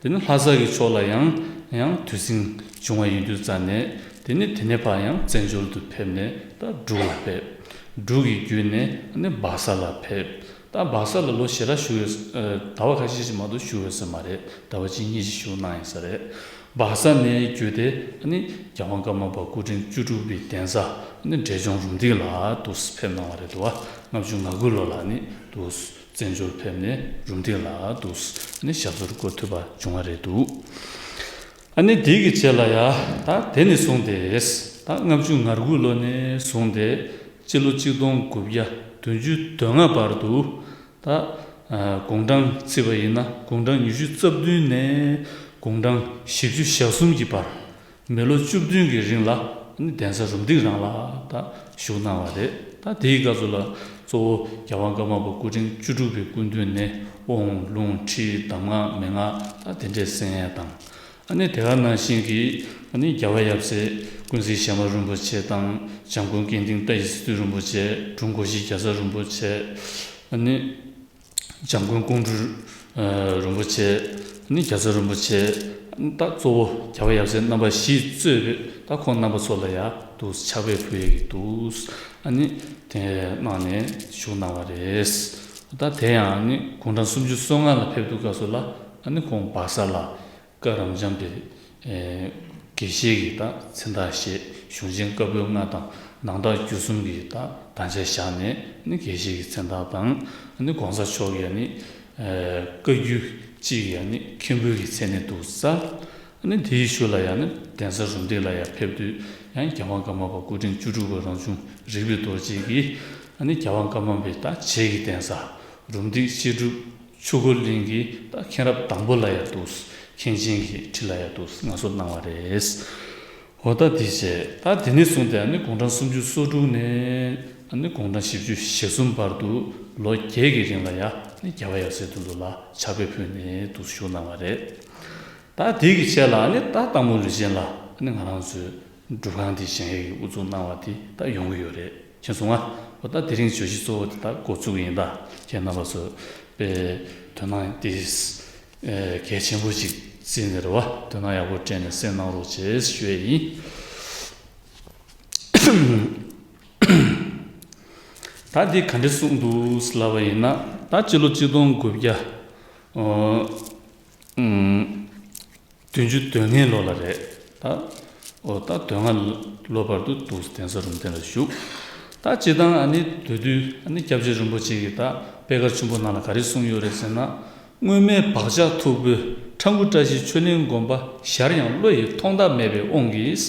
དེ་ནི་ལྷ་ས་གི་ཕྱོགས་ལ་ཡང་ཡང་དུས་ཟིང་བྱུང་བ་ཡིན་དུས་ཙ་ནས་དེ་ནི་དེ་ནས་ཕར་ཡང་བཙན་བྱོལ་དུ་ཕེབས་ནས་ད་འབྲུག་ལ་ཕེབས། འབྲུག་གི་བརྒྱུད་ནས་ཨ་ནི་སྦག་ས་ལ་ཕེབས། ད་སྦག་ས་ལ་ལོ་ཞེ་དྲག་བཞུགས་ཡོད་ས་ཨ་ཟླ་བ་ཁ་ཤས་ཤིག་མ་གཏོགས་བཞུགས་ཡོད་ས་མ་རེད། ཟླ་བ་གཅིག་གཉིས་ཤིག་བཞུགས་གནང་ཡིན་ས་རེད། སྦག་ས་ནས་བརྒྱུད་དེ་ཨ་ནི་རྒྱལ་དབང་ཀརྨ་པ་སྐུ་ཕྲེང་བཅུ་དྲུག་པའི་གདན་ས་ཨ་ནི་འབྲས་ལྗོངས་རུམ་བཏེག་ལ་འདུག་ཕེབས་གནང་བ་རེད་འདུག་བ། ལྔ་བཅུ་ང་དགུ་ལོ་ལ་ཨ་ནི་འདུག་བཙན་བྱོལ་ཕེབས་ནས་རུམ་བཏེག་ལ་འདུག་ཨ་ནི་ཞབས་སོར་བཀོད་ཐུབ་པ་བྱུང་བ་རེད་འདུག་ཨ་ནི་དེ་གི་རྗེས་ལ་ཡ་ད་དེ་ནས་བཟུང་སྟེ་ད་ལྔ་བཅུ་ང་དགུ་ལོ་ནས་བཟུང་སྟེ་སྤྱི་ལོ་གཅིག་སྟོང་དགུ་བརྒྱ་བདུན་ཅུ་དོན་ལྔ་བར་དུ། ད་དགུང་གྲངས་བརྩིས་པ་ཡིན་ན་དགུང་གྲངས་ཉི་ཤུ་རྩ་བདུན་ནས་དགུང་གྲངས་བཞི་བཅུ་ཞེ་གསུམ་གྱི་བར་མི་ལོ་བཅུ་བདུན་གྱི་རིང་ལ་གདན་ས་རུམ་བཏེག་རང་ལ་ད་བཞུགས་གནང་བ་རེད། ད་དེའི་སྐབས་སུ་ལ་གཙོ་བོ་རྒྱལ་དབང་ཀརྨ་པ་སྐུ་ཕྲེང་བཅུ་དྲུག་པའི་སྐུ་མདུན་ནས་དབང་ལུང་ཁྲིད་གདམས་ངག་མན་ངག་ད་དེ་འདྲས་གསན་ཡས་དང་། ཨ་ནི་དེ་ག་ནང་བཞིན་གྱི་ཨ་ནི་རྒྱལ་བ་ཡབ་སྲས་ཀུན་གཟིགས་ཞྭ་དམར་རིན་པོ་ཆེ་དང་འཇམ་མགོན་སྐལ་ལྡན་བཀྲ་ཤིས་ཚེ་བརྟན་རིན་པོ་ཆེ། འབྲོང་སྒོ་བཞི་རྒྱ་ཚ་རིན་པོ་ཆེ། ཨ་ནི་འཇམ་མགོན་ཀོང་སྤྲུལ་རིན་པོ་ཆེ། ཨ་ནི་རྒྱ་ཚ་རིན་པོ་ཆེ། ད་གཙོ་བོ་རྒྱལ་བ་ཡབ་སྲས་རྣམ་པ་བཞི་གཙོས་པའི་ད་ཁོང་རྣམ་པ་ཚོ་ལ་ཡང་འདུག་ཕྱག་དཔེ་ཕུལ་ཡས་ཀྱི་འདུག་ཨ་ནི་དེ་གནང་ནས་བཞུགས་གནང་བ་རེད། ད་དེ་ཡང་ཨ་ནི་དགུང་གྲངས་སུམ་ཅུ་སོ་ལྔ་ལ་ཕེབས་དུས་སྐབས་སུ་ལ་ཨ་ནི་ཁོང་སྦག་ས་ལ། བཀའ་རབ་འབྱམས་པའི་ཨེ་ དགེ་བཤེས་ཀྱི་ད་མཚན་རྟགས་བཞེས། གཞུང་ཆེན་བཀའ་པོད་ལྔ་དང་ནང་བརྟག་བརྒྱུད་གསུམ་གྱི་ད་དམ་བཅའ་བཞག་ནས་ནི་དགེ་བཤེས་ཀྱི་མཚན་རྟགས་དང་ནི་གོང་ས་མཆོག་གིས་ནི་བཀའ་བརྒྱུད་གཅིག་ཡང་ནི་མཁན་པོའི་གི་མཚན་གནས་འདུག་ས། ནི་དེའི་ཤུལ་ལ་ཡང་ནི་གདན་ས་རུམ་བཏེག་ལ་ཡང་ཕེབས་དུས་ཡང་རྒྱལ་དབང་ཀརྨ་པ་སྐུ་ཕྲེང་བཅུ་དྲུག་པ་རང་བྱུང་རིག་པའི་རྡོ་རྗེ་གིས་ནི་རྒྱལ་དབང་ཀརྨ་པའི་ད་བྱེས་ཀྱི་གདན་ས་རུམ་བཏེག་བཤད་སྒྲུབ་ཆོས་འཁོར་གླིང་གི་ད་མཁན་རབས་དང་པོ་ལ་ཡང་འདུག། མཁན་ཆེན་གྱི་ཁྲི་ལ་ཡང་འདུག་མངའ་གསོལ་གནང་བ་རེད། འོ་ད་དེ་བྱས་ད་དེ་ནས་བཟུང་སྟེ་ནི་དགུང་གྲངས་སུམ་ཅུ་སོ་དྲུག་ནས་ནི་དགུང་གྲངས་བཞི་བཅུ་ཞེ་གསུམ་བར་དུ་ལོ་བརྒྱད་ཀྱི་རིང་ལ་ཡང་ནི་རྒྱལ་བ་ཡབ་སྲས་དོན་གྲུབ་ལ་ཕྱག་དཔེ་ཕུལ་ནས་འདུག་བཞུགས་གནང་བ་རེད། ད་དེ་གི་ཆེད་ལ་ནི་ད་སྟག་མོ་ལུས་ཅན་ལ་ནི་ང་རང་ཚོའི་སྒྲུབ་ཁང་དེ་བཞེངས་ཡས་ཀྱི་དབུ་འཛུགས་གནང་བ་དེ་ད་ཡོང་གི་ཡོད་རེད། མཁྱེན་སོང་ང་། འོ་ད་དེ་རིང་བརྗོད་གཞི་གཙོ་བོ་དེ་ད་འགོ་བཙུགས་ཡིན། ད་ཁྱེད་རྣམ་པ་ཚོ་དཔེ་དོ་སྣང་དེ་གལ་ཆེན་པོ་ཅིག་བརྩིས་ནས་རེད་བ། དོ་སྣང་ཡག་པོ་སྤྲད་ནས་གསན་གནང་རོགས་བྱེད་ཞུ་ཡས་ཡིན། ད་འདི་ག་འདྲ་གསུངས་འདུག་ལབ་པ་ཡིན་ན། ད་སྤྱི་ལོ་གཅིག་སྟོང་དགུ་བརྒྱ་ཨ་ཨུམ་བདུན་ཅུ་དོན་ལྔའི་ལོ་ལ་རེད་ད། འོ་ད་དོན་ལྔ་ལོ་བར་དུ་འདུག་གདན་ས་རུམ་བཏེག་ལ་བཞུགས། ད་སྤྱིར་བཏང་ཨ་ནི་འདུག་དུས་ཨ་ནི་སྐྱབས་རྗེ་རིན་པོ་ཆེ་གིས་ད་པད་དཀར་ཆུན་པོ་ནང་ལ་ག་རེ་གསུངས་ཡོད་རེད་ཟེར་ན། སྔོན་མའི་བག་ཆགས་མཐུག་པོས་ཁྲ་འགུ་བཀྲ་ཤིས་ཆོས་གླིང་དགོན་པ་གཞར་ཡང་བློ་ཡིས་ཐོང་ཐག་མེད་པའི་དབང་གིས།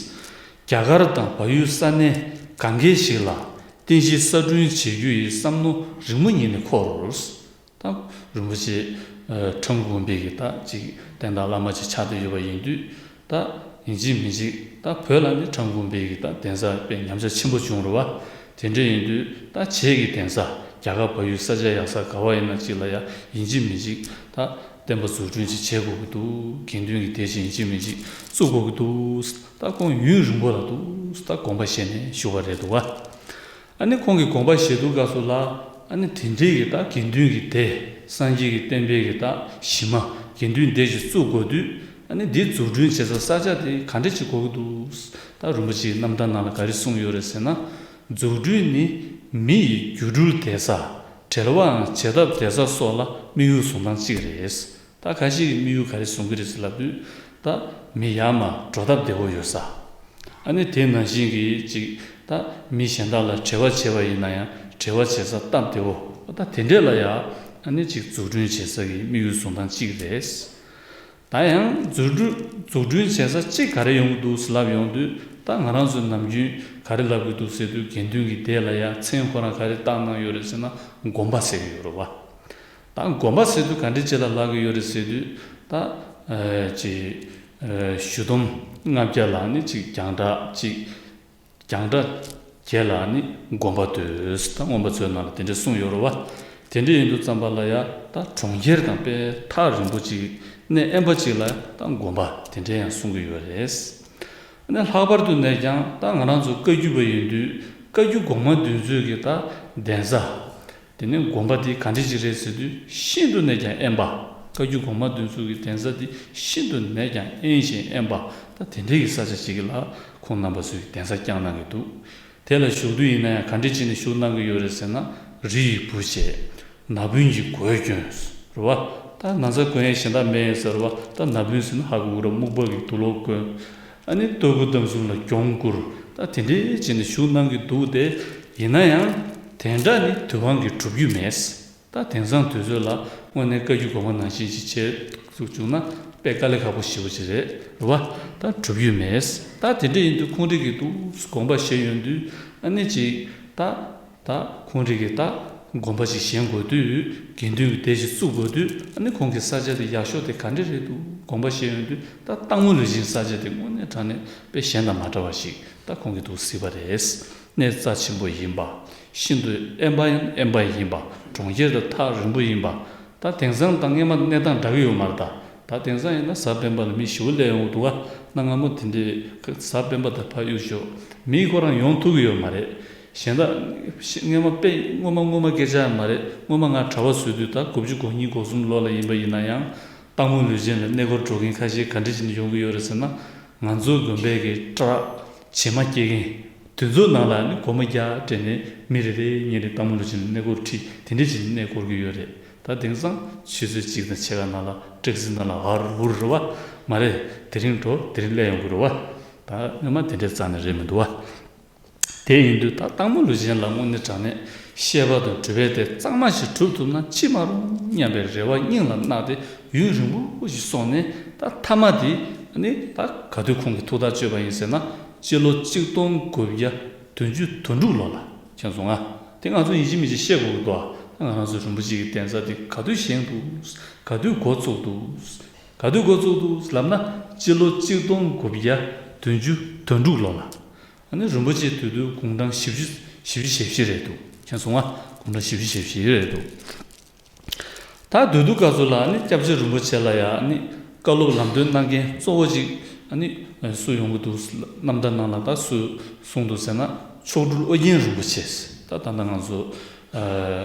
རྒྱ་གར་དང་བལ་ཡུལ་ས་གནས་གང་གའི་ཞིག་ལ་རྟེན་གཞི་གསར་སྐྲུན་བྱེད་རྒྱུ་ཡི་བསམ་མནོ་རིང་མོ་ཉིད་ནས་འཁོར། ད་རིན་པོ་ཆེ་ཁྲ་འགུ་དགོན་པའི་གི་ད་ཅིག་བསྟན་བདག་བླ་མ་ཅིག་ཆགས་བསྡད་ཡོད་པ་ཡིན་དུས། ད་ཡིན་གཅིག་མིན་གཅིག་ད་བོད་ལ་ནི་ཁྲ་འགུ་དགོན་པའི་གི་ད་གདན་ས་དཔེ་ཉམས་ཆག་ཆེན་པོ་བྱུང་རེད་བ། དེ་འདྲ་ཡིན་དུས་ད་བྱེས་ཀྱི་གདན་ས་རྒྱ་གར་བལ་ཡུལ་ས་ཆ་ཡག་ས་ག་བ་ཡིན་ན་ཅིག་ལ་ཡ་ཡིན་གཅིག་མིན་གཅིག་ད་བསྟན་པ་འཛུགས་སྐྲུན་ཅིག་བྱེད་དགོས་ཀྱི་འདུག། དགེ་འདུན་གྱི་སྡེ་ཅིག་ཡིན་གཅིག་མིན་གཅིག་བཙུགས་དགོས་ཀྱི་འདུག། ད་ཁོང་ཡུན་རིང་པོ་ལ་འདུག་ད་དགོངས་པ་བཞེས་ནས་བཞུགས་པ་རེད་འདུག་བ། ཨ་ནི་ཁོང་གིས་དགོངས་པ་བཞེས་དུས་སྐབས་སུ་ལ། ཨ་ནི་དེ་འདྲའི་གི་ད་དགེ་འདུན་གྱི་སྡེ། སངས་རྒྱས་ཀྱི་བསྟན་པའི་གི་ད་གཞི་མ་དགེ་འདུན་སྡེ་ཞིག་བཙུགས་དགོས་དུས། ཨ་ནི་འདི་འཛུགས་སྐྲུན་བྱེད་ས་ས་ཆ་དེ་ག་འདྲ་ཅིག་དགོས་ཀྱི་འདུག། ད་རིན་པོ་ཆེའི་རྣམ་ཐར་ནང་ལ་ག་རེ་གསུངས་ཡོད་རེད་ཟེར་ན། འཛུགས་སྐྲུན་ནི་མི་ཡི་རྒྱུ་འགྲུལ་བདེ་ས། བྲེལ་བའམ་བྱེད་ཐབས་བདེ་ས་སོགས་ལ་དམིགས་ཡུལ་བཟུང་སྟངས་གཅིག་རེད། ད་ཁ་ཤས་ཀྱིས་དམིགས་ཡུལ་ག་རེ་བཟུང་གི་རེད་ཟེར་ལབ་དུས། ད་མི་ཡར་མར་འགྲོ་སྟབས་བདེ་བོ་ཡོད་ས། ཨ་ནི་དེ་ནང་བཞིན་གྱི་ཅིག་ད་མི་གཞན་དག་ལ་འབྲེལ་བ་བྱས་པ་ཡིན་ན་ཡང་འབྲེལ་བ་བྱེད་ས་སྟབས་བདེ་བོ། ད་དེ་འདྲས་ལ་ཡང་ཨ་ནི་ཅིག་འཛུགས་སྐྲུན་བྱེད་ས་གི་དམིགས་ཡུལ་བཟུང་སྟངས་གཅིག་རེད། ད་ཡང་འཛུགས་སྐྲུན་འཛུགས་སྐྲུན་བྱེད་ས་གཅིག་ག་རེ་ཡོང་གི་འདུག་ཟེར་ལབ་ཡོང་དུས། ད་ང་རང་ཚོས་ནམ་རྒྱུན་ག་རེ་ལབ་ཀྱི་འདུག་ཟེར་དུས། དགེ་འདུན་གྱི་སྡེ་ལ་ཡང་མཚན་ཁོ་རང་ག་རེ་བཏགས་གནང་ཡོད་རེད་ཟེར་ན། དགོན་པ་ཟེར་གྱི་ཡོད་རེད་བ། ད་དགོན་པ་ཟེར་དུས་ག་འདྲ་ཅིག་ལ་ལབ་ཀྱི་ཡོད་རེད་ཟེར་དུས། ད་ཨ་ཅིག་ཨ་གཞུ་འདོམ་ལྔ་བརྒྱ་ལ་ནི་ཅིག་རྒྱང་གྲགས་ཅིག་རྒྱང་གྲགས་བརྒྱད་ལ་ནི་དགོན་པ་འདུས། ད་མངོན་པ་མཛོད་ནང་ལ་དེ་འདྲ་གསུངས་ཡོད་རེད་བ། དེ་འདྲ་ཡིན་དུས་ཙམ་པ་ལ་ཡ་ད་གྲོང་ཁྱེར་དང་དཔེ་ཐག་རིང་པོ་ཅིག་གནས་དབེན་པ་ཅིག་ལ་ད་དགོན་པ་དེ་འདྲ་ཡང་གསུང་གི་ཡོད་རེད། ཨ་ནི་ལྷག་པར་དུ་ནས་ཀྱང་ད་ང་རང་ཚོ་བཀའ་བརྒྱུད་པ་ཡིན་དུས། བཀའ་བརྒྱུད་གོང་མ་འདུས་ཚོད་ཀྱི་ད་གདན་ས། དེ་ནས་དགོན་པ་དེ་ག་འདྲ་ཅིག་རེད་ཟེར་དུས། ཤིན་ཏུ་ནས་ཀྱང་དབེན་པ། བཀའ་བརྒྱུད་གོང་མ་འདུས་ཚོད་ཀྱི་གདན་ས་དེ་ཤིན་ཏུ་ནས་ཀྱང་དབེན་ཞིང་དབེན་པ། ད་དེ་འདྲའི་གི་ས་ཆ་ཞིག་ལ་ཁོང་རྣམ་པ་ཚོས་གདན་ས་བསྐྱངས་གནང་གི་འདུག། དེ་ལ་བཞུགས་དུས་ཡིན་ན་ཡང་ག་འདྲ་བྱས་ནས་བཞུགས་གནང་གི་ཡོད་རེད་ཟེར་ན། རི་ཡི་བུ་བྱས། ན་བུན་གྱི་གོས་གྱོན། རེད་བ། ད་ན་བཟའ་གོན་ཡས་གཞན་དག་མེད་ཟེར་བ། ད་ན་བུན་ཟེར་ན་ཧ་གོ་གི་རེད། སྨུག་པ་གི་དུག་ལོག་གོན། ཨ་ནི་སྟོད་གོས་དམ་གསུམ་ལ་གྱོང་བསྐུར། ད་དེ་འདྲའི་བྱས་ནས་བཞུགས་གནང་གི་འདུག་སྟེ། ཡིན་ན་ཡང་དེ་འདྲ་ནི་དུས་དབང་གིས་སྒྲུབ་རྒྱུ་མེད། ད་དེང་སང་དུས་ཚོད་ལ་དངོས་གནས་བཀའ་བརྒྱུད་གོང་མ་ནང་བཞིན་ཞིག་བྱེད་ཐུབ་བྱུང་ན་དཔེ་དཀའ་ལས་ཁག་པོ་ཞེ་པོ་ཅིག་རེད། རེད་བ། ད་སྒྲུབ་རྒྱུ་མེད། ད་དེ་འདྲ་ཡིན་དུས་ཁོང་རང་གིས་འདུག་དགོངས་པ་བཞེས་ཡོང་དུས། ཨ་ནི་ཅིག་ད་ད་ཁོང་རང་གིས་ད་དགོན་པ་ཅིག་བཞེངས་དགོས་དུས། དགེ་འདུན་གྱི་སྡེ་ཞིག་བཙུགས་དགོས་དུས། ཨ་ནི་ཁོང་གི་ས་ཆ་དེ་ཡག་ཤོས་དེ་ག་འདྲ་རེད་འདུག་དགོངས་པ་བཞེས་ཡོང་དུས། ད་སྟག་མོ་ལུས་སྦྱིན་ས་ཆ་དེ་དངོས་གནས་དྲང་གནས་དཔེ་གཞན་དང་མ་འདྲ་བ་ཞིག་ད་ཁོང་གིས་འདུག་གཟིགས་པ་རེད། གནས་རྩ་ཆེན་པོ་ཡིན་པ། ཤིན་ཏུ་དབེན་པ་ཡང་དབེན་པ་ཡིན་པ། གྲོང་ཁྱེར་དང་ཐག་རིང་པོ་ཡིན་པ། ད་དེང་སང་དང་སྔས་མ་གནས་སྟངས་འདྲ་གི་ཡོད་མ་རེད་ད། ད་དེང་སང་ཡིན་ན་གཟའ་སྤེན་པ་ལ་མི་ཞེ་པོ་སླེབས་ཡོང་གི་འདུག་ག། གནའ་སྔ་མོ་དེ་འདྲའི་གཟའ་སྤེན་པ་དང་ཕར་གཡུག་ཞོག་མི་ཁོ་རང་ཡོང་ཐུབ་ཀྱི་ཡོད་མ་རེད། གཞན་དག་སྔས་མ་དཔེ་སྔོན་མ་སྔོན་མ་སྐད་ཆ་ཡང་མ་རེད། སྔོན་མ་ང་གྲྭ་པ་བཟོས་དུས། ད་དགུ་བཅུ་གོ་གཉིས་གོ་གསུམ་ལོ་ལ་ཡིན་པ་ཡིན་ན་ཡང་། སྟག་མོ་ལུས་སྦྱིན་ལ་གནས་སྐོར་འགྲོ་མཁན་ཁ་ཤས་ག་འདྲ་བྱས་ནས་ཡོང་གི་ཡོད་རེད་ཟེར་ན། ང་ཚོའི་དགོན་པའི་གི་སྐྲ་བྱེ་མ་སྐྱེ་མཁན་དེ་ཚོའི་ནང་ལ་ནི་སྒོར་མོ་བརྒྱ་སྤྲད་ནས་མི་རེ་རེ་ཉིན་རེ་སྟག་མོ་ལུས་སྦྱིན་ལ་གནས་སྐོར་ཁྲིད། དེ་འདྲ་བྱས་ནས་གནས་སྐོར་གྱི་ཡོད་རེད། ད་དེང་སང་ཆུ་ཚོད་གཅིག་དང་ཕྱེད་ཀ་ནང་ལ་ཊེག་སི་ནང་ལ་ཨར་འུར་རེད་བ། མ་རེད། དེ་རིང་འགྲོ་དེ་རིང་སླེབས་ཡོང་གི་རེད་བ། ངོ་མ་དེ་འདྲའི་རྩ་ནས་རེད་མི་འདུག་བ། དེ་ཡིན་དུས་ད་སྟག་མོ་ལུས་ཅན་ལ་དངོས་གནས་དྲང་གནས་བཤད་པ་དང་གྲུབ་པའི་དེ་གཙང་མ་ཞིག་གྲུབ་ཐུབ་ན་ཅི་མ་རུང་སྙམ་པའི་རེ་བ་སྙིང་ལ་བརྣགས་ཏེ་ཡུན་རིང་པོ་ཞིག་སོང་ནས། ད་མཐའ་མ་དེ་ནི་ད་ག་དུས་ཁོང་གིས་ཐུགས་ཐག་གཅོད་པ་ཡིན་ཟེར་ན། སྤྱི་ལོ་གཅིག་སྟོང་དགུ་བརྒྱ་བདུན་ཅུ་དོན་དྲུག་ལོ་ལ། མཁྱེན་སོང་ང་། དེ་ང་ཚོ་ཡིན་གཅིག་མིན་གཅིག་བཤད་དགོས་ཀྱི་འདུག་ཨ། ང་རང་ཚོ་རིན་པོ་ཆེ་གི་གདན་ས་དེ་ག་དུས་བཞེངས་འདུག་ག་དུས་འགོ་བཙུགས་འདུག་ག་དུས་འགོ་བཙུགས་འདུག་ལབ་ན། སྤྱི་ལོ་གཅིག་སྟོང་དགུ་བརྒྱ་བདུན་ཅུ་དོན་དྲུག་ལོ་ལ། ཨ་ནི་རིན་པོ་ཆེ་དེ་དུས་དགུང་གྲངས་བཞི་བཅུ་བཞི་བཅུ་ཞེ་བཞི་རེད་འདུག་མཁྱེན་སོང་ང་། དགུང་གྲངས་བཞི་བཅུ་ཞེ་བཞི་རེད་འདུག་ད་དེ་དུས་སྐབས་སུ་ལ་ཨ་ནི་སྐྱབས་རྗེ་རིན་པོ་ཆེ་ལ་ཡ་ཨ་ནི་བཀའ་སློབ་ལམ་སྟོན་གནང་མཁན་གཙོ་བོ་གཅིག་ཨ་ནི་སུ་ཡོང་གི་འདུག་རྣམ་ཐར་ནང་ལ་ད་སུ་གསུངས་འདུག་ཟེར་ན། མཆོག་སྤྲུལ་ཨོ་རྒྱན་རིན་པོ་ཆེ། ད་ད་ལྟ་ང་ཚོ་ཨ་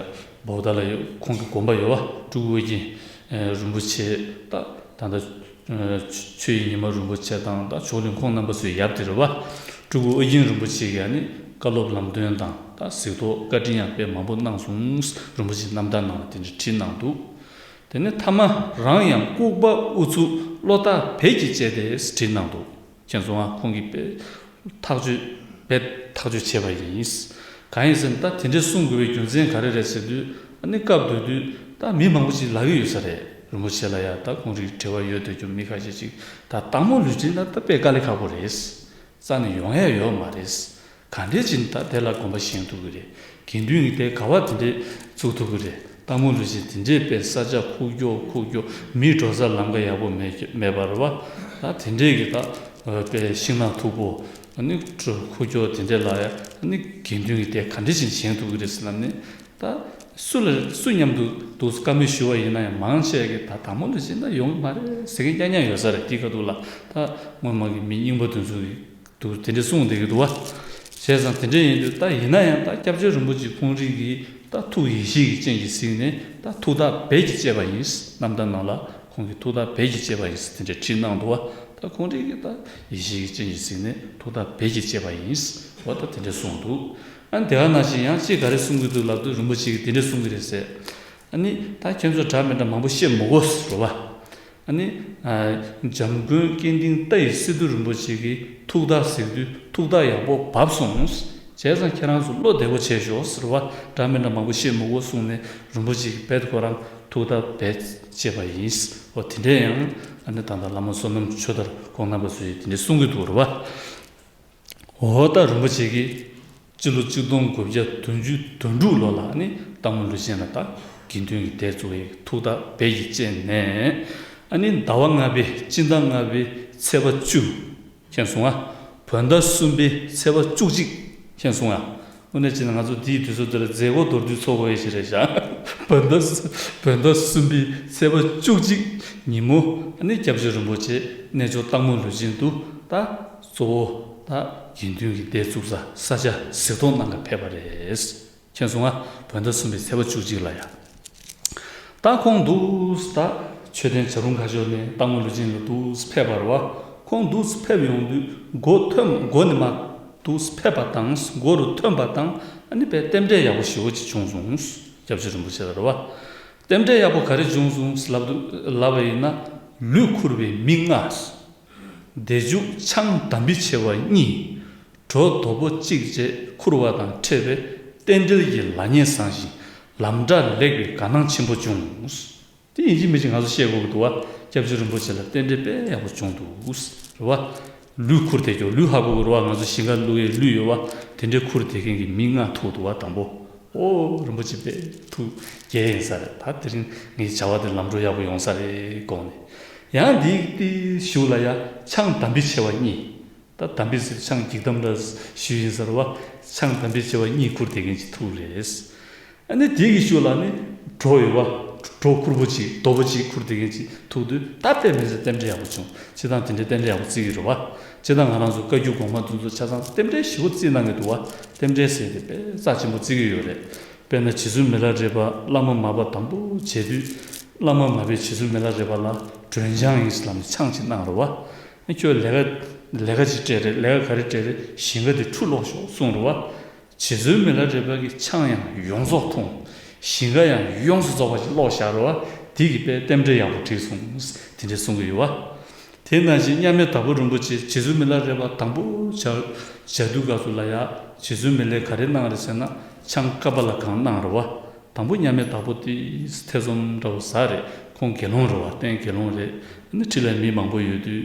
བོད་ད་ལ་ཡོད། ཁོང་གི་དགོན་པ་ཡོད་བ། སྤྲུལ་སྐུ་ཨོ་རྒྱན་རིན་པོ་ཆེ། ད་ད་ལྟ་ཆོས་དབྱིངས་ཉི་མ་རིན་པོ་ཆེ་དང་ད་མཆོག་གླིང་ཁོང་རྣམ་པ་ཚོའི་ཡབ་དེ་རེད་བ། སྤྲུལ་སྐུ་ཨོ་རྒྱན་རིན་པོ་ཆེ་གིས་ཨ་ནི་བཀའ་སློབ་ལམ་སྟོན་དང་ད་གཟིགས་རྟོག་བཀའ་དྲིན་ཡང་དཔེ་མང་པོ་གནང་སོང་། རིན་པོ་ཆེའི་རྣམ་ཐར་ནང་ལ་དེ་འདྲ་བྲིས་གནང་འདུག་དེ་ནས་མཐའ་མ་རང་ཡང་ལྐུགས་པ་ཨུ་ཚུགས་བློ་ཐག་རྦད་ཀྱིས་བཅད་དེ་བྲིས་གནང་འདུག་མཁྱེན་སོང་ང་། ཁོང་གིས་དཔེ་ཐག་གཅོད་དཔེ་ཐག་གཅོད་བྱས་པ་ཡིན། གང་ཡིན་ཟེར་ན་ད་དེ་འདྲའི་གསུང་དགོས་པའི་རྒྱུ་མཚན་ག་རེ་རེད་ཟེར་དུས། ཨ་ནི་སྐབས་དེ་དུས་ད་མི་མང་པོ་ཅིག་ལབ་ཀྱི་ཡོད་ས་རེད། རིན་པོ་ཆེ་ལ་ཡ་ད་ཁོང་རིགས་འབྲེལ་བ་ཡོད་སྡོད་རྒྱུ་མི་ཁ་ཤས་ཅིག་ད་སྟག་མོ་ལུས་ཅན་ལ་ད་དཔེ་དཀའ་ལས་ཁག་པོ་རེད། རྩ་ནས་ཡོང་ཡ་ཡོད་མ་རེད། ག་འདྲས་ཅིག་ད་དེ་ལ་དགོན་པ་བཞེངས་ཐུབ་ཀྱི་རེད། དགེ་འདུན་གྱི་སྡེ་ག་བ་དེ་འདྲས་བཙུགས་ཐུབ་ཀྱི་རེད། སྟག་མོ་ལུས་ཅན་དེ་འདྲས་དཔེ་ས་ཆ་ཁུག་ཀྱོག་ཁུག་ཀྱོག་མི་འགྲོ་ས་ལམ་ཁ་ཡག་པོ་མེད་མེད་པ་རེད་བ། ད་དེ་འདྲས་ཀྱི་ད་དཔེ་ཤིང་ནགས་མཐུག་པོ། ཨ་ནི་ཁུག་ཀྱོག་དེ་འདྲས་ལ་ཡ་ཨ་ནི་དགེ་འདུན་གྱི་སྡེ་ག་འདྲས་ཅིག་བཞེངས་ཐུབ་ཀྱི་རེད་ཟེར་ལབ་ནས། ད་སུ་ལ་སུ་མཉམ་དུ་འདུག་བཀའ་མོལ་ཞུ་བ་ཡིན་ན་ཡང་མང་ཆེ་གིས་ད་སྟག་མོ་ལུས་ཅན་ད་ཡོང་གི་མ་རེད་ཟེར་མཁན་རྐྱང་རྐྱང་ཡོད་ས་རེད། དེའི་ཁ་ཐུག་ལ་ད་སྔོན་མ་གི་མི་རྙིང་པ་དེ་ཚོ་གིས་འདུག་དེ་འདྲས་གསུངས་བསྡད་ཀྱི་འདུག་བ། བྱས་ཙང་དེ་འདྲས་ཡིན་དུས་ད་ཡིན་ན་ཡང་ད་སྐྱབས་རྗེ་རིན་པོ་ཆེ་ཁོང་རང་གིས་ད་ཐུགས་ཡིད་ཆེས་ཀྱི་རྐྱེན་གྱིས་གཟིགས་ནས་ད་ཐུགས་ཐག་རྦད་ཀྱིས་བཅད་པ་ཡིན། རྣམ་ཐར་ནང་ལ་ཁོང་གིས་ཐུགས་ཐག་རྦད་ཀྱིས་བཅད་པ་ཡིན་ཟེར་དེ་འདྲས་བྲིས་གནང་འདུག་བ། ད་ཁོང་རང་གིས་ད་ཡིད་ཆེས་ཀྱི་རྐྱེན་གྱིས་གཟིགས་ནས་ཐུགས་ཐག་རྦད་ཀྱིས་བཅད་པ་ཡིན། འོ་ད་དེ་འདྲས་གསུངས་འདུག་ཨ་ནི་དེ་ག་ནང་བཞིན་ཡང་གཅིག་ག་རེ་གསུང་གི་འདུག་ལབ་དུས་རིན་པོ་ཆེ་གིས་དེ་འདྲས་གསུང་གི་རེད་ཟེར། ཨ་ནི་ད་ཁྱེད་ཚོ་འདྲ་མི་འདྲ་མང་པོ་བཤད་མི་དགོས་ཟེར་བ། ཨ་ནི་འཇམ་མགོན་སྐལ་ལྡན་ལྟ་ཡི་སི་ཏུ་རིན་པོ་ཆེ་གིས་ཐུགས་ཐག་གཟིགས་དུས་ཐུགས་ཐག་ཡག་པོ་བབས་སོང་། བྱས་ཙང་ཁྱེད་རང་ཚོ་བློ་བདེ་པོ་བྱས་ཤོག་ཟེར་བ། འདྲ་མི་འདྲ་མང་པོ་བཤད་མི་དགོས་གསུངས་ནས་རིན་པོ་ཆེ་གིས་རྦད་ཁོ་རང་ཐུགས་ཐག་རྦད་བཅད་པ་ཡིན། འོ་དེ་འདྲས་ཡང་ཨ་ནི་ད་ལྟ་བླ་མ་བསོད་ནམས་ཆོས་དར་ཁོང་རྣམ་པ་ཚོས་དེ་འདྲས་གསུང་གི་འདུག་རེད་བ། འོ་ད་རིན་པོ་ཆེ་གིས་སྤྱི་ལོ་གཅིག་སྟོང་དགུ་བརྒྱ་བདུན་ཅུ་དོན་དྲུག་ལོ་ལ་ནི་སྟག་མོ་ལུས་ཅན་ལ་ད་དགེ་འདུན་གྱི་སྡེ་བཙུགས་ཡས་ཐུགས་ཐག་རྦད་ཀྱིས་བཅད་ནས། ཨ་ནི་ཟླ་བ་ལྔ་པའི་སྤྱི་ཟླ་ལྔ་པའི་ཚེས་པ་བཅུ། མཁྱེན་སོང་ང་། བོད་ཟླ་གསུམ་པའི་ཚེས་པ་བཅུ་གཅིག་མཁྱེན་སོང་ང་། དངོས་གནས་བྱས་ན་ང་ཚོ་འདིའི་དུས་ཚོད་འདི་ལ་མཛད་སྒོ་མདོར་བསྡུས་ཚོགས་དགོས་ཡས་ཞིག་རེད་ཤག་བོད་ཟླ་བོད་ཟླ་གསུམ་པའི་ཚེས་པ་བཅུ་གཅིག་ཉིན་མོ། ཨ་ནི་སྐྱབས་རྗེ་རིན་པོ་ཆེ་གནས་མཆོག་སྟག་མོ་ལུས་ཅན་དུ་ད་གཙོ་བོ་ད་དགེ་འདུན་གྱི་སྡེ་བཙུགས་ས་ས་ཆ་གཟིགས་རྟོག་གནང་ག་ཕེབས་པ་རེད། མཁྱེན་སོང་ང་། བོད་ཟླ་གསུམ་པའི་ཚེས་པ་བཅུ་གཅིག་ལ་ཡ། ད་ཁོང་འདུག་སེ་ད་མཆོད་རྟེན་བྱ་རུང་ཁ་ཤོར་ནས་སྟག་མོ་ལུས་ཅན་ལ་འདུག་སེ་ཕེབས་པ་རེད་བ། ཁོང་འདུག་སེ་ཕེབས་ཡོང་དུས་མགོ་ཐོན་མགོ་ནས་མར་འདུག་སེ་ཕེབས་པ་དང་མགོ་རུ་ཐོན་པ་དང་ཨ་ནི་དཔེ་རྟེན་འབྲེལ་ཡག་པོ་ཞེ་པོ་ཅིག་བྱུང་སོང་། སྐྱབས་རྗེ་རིན་པོ་ཆེ་ལ་རེད་བ། རྟེན་འབྲེལ་ཡག་པོ་ག་རེ་བྱུང་སོང་ཟེར་ལབ་དུས་ལབ་པ་ཡིན་ན། ལུས་ཁུར་བའི་མི་ལྔ། བདེ་འཇུག་ཆང་དམ་པའི་ཆེ་བ་གཉིས། གྲོ་དོ་པོ་གཅིག་བཅས་ཁུར་བ་དང་འཕྲད་པས་རྟེན་འབྲེལ་གྱི་ལ་ཉེ་བཟང་ཞིང་ལམ་བྲག་ལེགས་པའི་དགའ་སྣང་ཆེན་པོ་བྱུང་། དེ་ཡིན་གཅིག་མིན་གཅིག་ང་ཚོ་བཤད་དགོས་ཀྱི་འདུག་བ། སྐྱབས་རྗེ་རིན་པོ་ཆེ་ལ་རྟེན་འབྲེལ་དཔེ་ཡག་པོ་བྱུང་འདུག་རེད་བ། ལུས་ཁུར་བསྡད་ཀྱོག་ལུས་ཧ་གོ་གི་རེད་བ། ང་ཚོ་ཞིང་ཁ་བླུག་ཡས་ལུས་ཡོད་བ། དེ་འདྲའི་ཁུར་བསྡད་མཁན་གྱི་མི་ལྔ་ཐུག་འདུག་བ། དང་པོ། ཨོ་རིན་པོ་ཆེ་དཔེ་ཐུགས་དགྱེས་ཡིན་ས་རེད། ད་དེ་རིང་ངའི་བྱ་བ་དེ་ལམ་འགྲོ་ཡག་པོ་ཡོང་ས་རེད་དགོངས་ནས། ཡང་འདིའི་གཞུག་ལ་ཡ་ཆང་དམ་པའི་ཆེ་བ་གཉིས། ད་དམ་པའི་ཟེར་ཆང་འགྱིག་དམ་འདྲ་ཞུས་ཡིན་ས་རེད་བ། ཆང་དམ་པའི་ཆེ་བ་གཉིས་ཁུར་བསྡད་མཁན་ཅིག་ཐུག་རེད། ཨ་ནི་དེ་གི་གཞུག་ལ་ནི་གྲོ་ཡོད་བ། གྲོ་ཁུར་པོ་ཅིག་དོ་པོ་ཅིག་ཁུར་བསྡད་མཁན་ཅིག་ཐུག་དུས་ད་དཔེ་མི་སྲིད་རྟེན་འབྲེལ་ཡག་པོ་བྱུང་། སྤྱིར་བཏང་དེ་འདྲའི་རྟེན་འབྲེལ་ཡག་པོ་བརྩི་གི་རེད་བ། སྤྱིར་བཏང་ང་རང་ཚོ་བཀའ་བརྒྱུད་གོང་མ་དེ་ཚོ་ཆ་ཚང་རྟེན་འབྲེལ་ཞེ་པོ་བརྩི་གནང་གི་འདུག་བ། རྟེན་འབྲེལ་ཟེར་དེ་དཔེ་རྩ་ཆེན་པོ་བརྩི་གི་ཡོད་རེད། དཔེར་ན་རྗེ་བཙུན་མི་ལ་རས་པ་བླ་མ་མར་པ་དང་པོ་བྱེད་དུས། བླ་མ་མར་པས་རྗེ་བཙུན་མི་ལ་རས་པ་ལ་སྒྲོན་ཆང་ཡིན་ཟེར་ལབ་ནས་ཆང་ཅིག་གནང་རེད་བ། ཁྱོད་ལས་ཀ་ལས་ཀ་ཅིག་སྤྲད་རེད། ལས་ཀ་ག་རེ་སྤྲད་རེད། ཞིང་ཁ་དེ་འཁྲུ་སློག་ཤོག་གསུངས་རེད་བ། རྗེ་བཙུན་མི་ལ་རས་པ་གིས་ཆང་ཡང་ཡོངས་རྫོགས་འཐུང་། ཞིང་ཁ་ཡང་ཡོངས་སུ་རྫོགས་པ་ཞིག་སློག་བཞག་རེད་བ། དེ་གིས་དཔེ་རྟེན་འབྲེལ་ཡག་པོ་འགྲིག་སོང་། དེ་འདྲས་གསུང་གི་ཡོད་བ། དེ་ནང་བཞིན་མཉམ་མེད་དྭགས་པོ་རིན་པོ་ཆེ་རྗེ་བཙུན་མི་ལ་རས་པ་དང་པོ་བྱ་བྱ་དུས་སྐབས་སུ་ལ་ཡ་རྗེ་བཙུན་མི་ལས་ག་རེ་གནང་རེད་ཟེར་ན་ཆང་ཀ་པ་ལ་གང་གནང་རེད་བ། དང་པོ་མཉམ་མེད་དྭགས་པོ་དེ་ཐེ་ཚོམ་འདྲ་བོ་ཟ་རེད། ཁོང་དགེ་སློང་རེད་བ། རྟེན་དགེ་སློང་རེད། ཨ་ནི་འཁྲིས་ལ་མི་མང་པོ་ཡོད་དུས་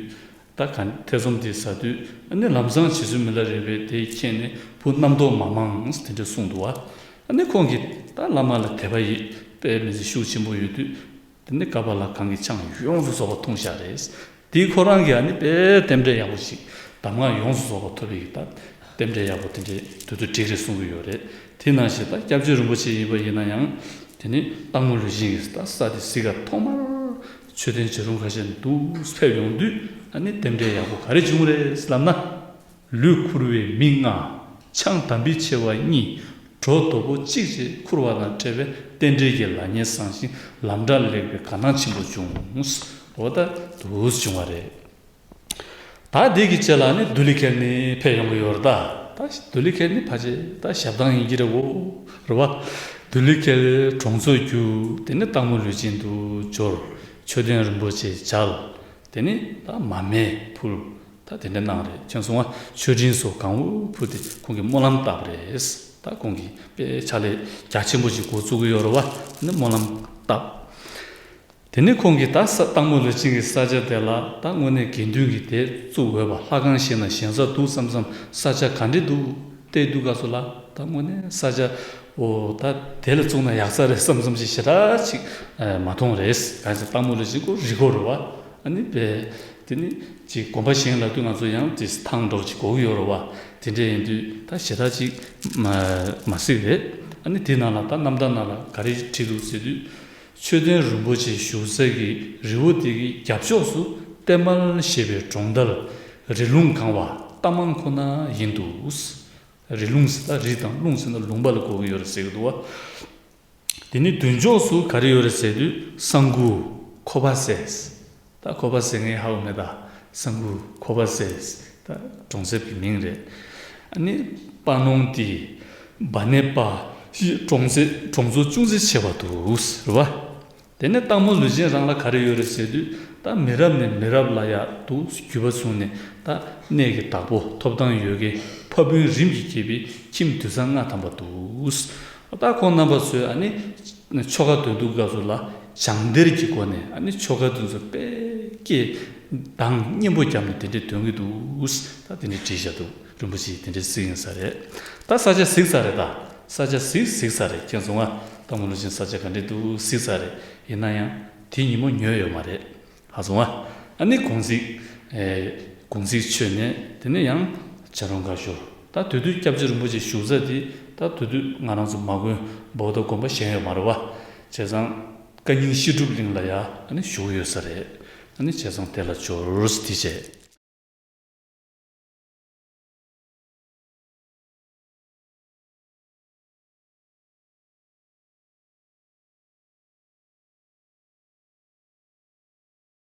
ད་ག་ཐེ་ཚོམ་དེ་ཟ་དུས་ཨ་ནི་ལམ་སང་རྗེ་བཙུན་མི་ལ་རས་པས་དེ་མཁྱེན་ནས་བུ་རྣམ་རྟོག་མ་མང་དེ་འདྲ་གསུངས་འདུག་བ། ཨ་ནི་ཁོང་གིས་ད་བླ་མ་ལ་དད་པ་ཡིས་དཔེ་མི་སྲིད་ཤུགས་ཆེན་པོ་ཡོད་དུས། དེ་ནས་ཀ་པ་ལ་གང་གི་ཆང་ཡོངས་སུ་རྫོགས་པ་འཐུང་བཞག་རེད། དེའི་ཁོ་རང་གིས་ཨ་ནི་དཔེ་རྟེན་འབྲེལ་ཡག་པོ་ཞིག་གདམས་ངག་ཡོངས་སུ་རྫོགས་པ་ཐོབ་པའི་ད་རྟེན་འབྲེལ་ཡག་པོ་དེ་འདྲའི་དུས་དུས་འགྲིག་རེད་གསུང་གི་ཡོད་རེད། དེ་ནང་བཞིན་ད་སྐྱབས་རྗེ་རིན་པོ་ཆེ་ཡིན་པ་ཡིན་ན་ཡང་། དེ་ནི་སྟག་མོ་ལུས་སྦྱིན་གྱི་ད་ས་དེ་གཟིགས་ག་ཐོག་མར་མཆོད་རྟེན་བྱེ་རུང་ཁ་ཤས་འདུག་ཕེབས་ཡོང་དུས་ཨ་ནི་རྟེན་འབྲེལ་ཡག་པོ་ག་རེ་བྱུང་རེད་ལབ་ན། ལུས་ཁུར་བའི་མི་ལྔ། ཆང་དམ་བི་མཆེ་བ་གཉིས། གྲོ་དོ་པོ་གཅིག་བཅས་ཁུར་བ་དང་འཕྲད་པས་རྟེན་འབྲེལ་གྱི་ལ་ཉེ་བཟང་ཞིང་ལམ་འདྲ་ལེགས་པའི་དགའ་སྣང་ཆེན་པོ་བྱུང་། འོ་ད་དུས་བྱུང་བ་རེད། ད་འདི་གི་རྗེས་ལ་ནི་དུ་ལི་ཁེལ་ནི་ཕེབས་ཡོང་གི་ཡོད་རེད་ད། ད་དུ་ལི་ཁེལ་ནི་ཕལ་ཆེར་ད་ཞབས་ཐང་ཡིན་གྱི་རེད་འོ། རེད་བ། དུ་ལི་ཁེལ་གྲོང་ཚོ་བསྒྱུར། དེ་ནི་སྟག་མོ་ལུས་སྦྱིན་དུ་འབྱོར། མཆོད་རྟེན་རིན་པོ་ཆེ་མཇལ། དེ་ནི་ད་མར་མེ་ཕུལ། ད་དེ་འདྲ་གནང་རེད། ཁྱེད་སོང་བ་མཆོད་སྤྲིན་སོགས་གང་འུ་ཕུལ་ཏེ་ཁོང་གིས་སྨོན་ལམ་བཏབ་པ་རེད། ད་ཁོང་གིས་དཔེ་ཕྱག་ལས་རྒྱ་ཆེན་པོ་ཞིག་འགོ་བཙུགས་ཀྱི་ཡོད་རེད་བ། ནི་སྨོན་ལམ་བཏབ། དེ་ནས་ཁོང་གིས་ད་ས་སྟག་མོ་ལུས་སྦྱིན་གྱི་ས་ཆ་དེ་ལ་ད་དངོས་གནས་དགེ་འདུན་གྱིས་དེ་བཙུགས་འོས་པ་ལྷ་ཁང་ཞིག་ན་ཞེན་ས་འདུག་བསམ་བསམ། ས་ཆ་ག་འདྲ་འདུག་བལྟས་དུས་སྐབས་སུ་ལ་ད་དངོས་གནས་ས་ཆ་འོ་ད་དེ་ལ་བཙུགས་ན་ཡག་ས་རེད་བསམ་བསམ་ཞིག་ཞེ་དྲག་ཅིག་མ་མཐོང་རེད། གང་ཟེར་སྟག་མོ་ལུས་སྦྱིན་ཁོ་རི་ཁོ་རེད་བ། ཨ་ནི་པས། དེ་ནི་ཅིག་དགོན་པ་གཞན་ལ་དུས་ང་ཚོ་ཡང་དེ་ཐང་འགྲོ་ཅིག་གོ་གི་ཡོད་རེད་བ། དེ་འདྲ་ཡིན་དུས་ད་ཞེ་དྲག་ཅིག་མ་མ་གཟིགས་རེད། ཨ་ནི་དེ་ནང་ལ་ད་རྣམ་ཐར་ནང་ལ་ག་རེ་བྲིས་འདུག་ཟེར་དུས། མཆོད་རྟེན་རིན་པོ་ཆེ་བཞུགས་ས་གི་རི་བོ་དེ་གི་རྒྱབ་ཕྱོགས་སུ་གཏེར་མལ་ཞེས་པའི་གྲོང་རྡལ་རི་ལུང་གང་བ་རྟ་མང་ཁོ་ན་ཡིན་འདུག། རི་ལུང་ཟེར་ད་རི་དང་ལུང་ཟེར་ན་ལུང་པ་ལ་གོ་གི་ཡོད་རེད་ཟེར་གི་འདུག་བ། དེ་ནི་མདུན་ཕྱོགས་སུ་ག་རེ་ཡོད་རེད་ཟེར་དུས་གསང་གུ་ཁོ་པ་ཟེར། ད་ཁོ་པ་ཟེར་མཁན་ཧ་གོ་མེད་ད། གསང་གུ་ཁོ་པ་ཟེར། ད་གྲོང་གསེབ་ཀྱི་མིང་རེད། ཨ་ནི་པ་ནོང་ཏི་བ་ནེ་པ་ཞེས་གྲོང་གསེབ་གྲོང་ཚོ་ཅུང་ཟད་ཆེ་བ་འདུག་ཟེར་བ། དེ་ནས་སྟག་མོ་ལུས་སྦྱིན་རང་ལ་ག་རེ་ཡོད་རེད་ཟེར་དུས་ད་མི་རབས་ནས་མི་རབས་ལ་ཡ་འདུག་བརྒྱུད་པ་བཟུང་ནས་ད་གནས་ཀྱི་བདག་པོ་ཐོབ་ཐང་ཡོད་མཁན་ཕ་བུ་རིམ་གྱིས་བསྐྱེད་པའི་ཁྱིམ་དུད་ཚང་ལྔ་ཐམ་པ་འདུག། ད་ཁོང་རྣམ་པ་ཚོས་ཨ་ནི་ཆོ་ག་འདོན་དུས་སྐབས་སུ་ལ་སྦྱང་གཏེར་གྱི་སྒོ་ནས་ཨ་ནི་ཆོ་ག་དེ་ཚོ་དཔེ་སྐད་གདངས་སྙན་པོ་བརྒྱབ་ནས་དེ་འདྲས་འདོན་གྱི་འདུག། ད་དེ་འདྲས་བྲིས་བཞག་འདུག། རིན་པོ་ཆེས་དེ་འདྲས་གཟིགས་ཡིན་ས་རེད། ད་ས་ཆ་གཟིགས་ཚར་རེད་ད། ས་ཆ་གཟིགས་གཟིགས་ཚར་རེད། ཁྱེད་ཚོ་ང་སྟག་མོ་ལུས་སྦྱིན་ས་ཆ་ག་འདྲས་འདུག་གཟིགས་ཚར་རེད། ཡིན་ན་ཡང་དེ་ཉིན་མོ་ཉོས་ཡོད་མ་རེད། ཧ་སོང་ཨ། ཨ་ནི་དགོང་ཚིགས། ཨེ། དགོང་ཚིགས་མཆོད་ནས་དེ་ནས་ཡང་བྱ་རུང་ཁ་ཤོར། ད་དེ་དུས་སྐྱབས་རྗེ་རིན་པོ་ཆེ་བཞུགས་ས་དེ་ད་དེ་དུས་ང་རང་ཚོ་མ་དགོན་བོ་ད་དགོན་པ་གཞན་ཡོད་མ་རེད་བ། བྱས་ཙང་བཀའ་རྙིང་བཤད་སྒྲུབ་གླིང་ལ་ཡ་ཨ་ནི་བཞུགས་ཡོད་ས་རེད། ཨ་ནི་བྱས་ཙང་དེ་ལ་འབྱོར་དེ་བྱས།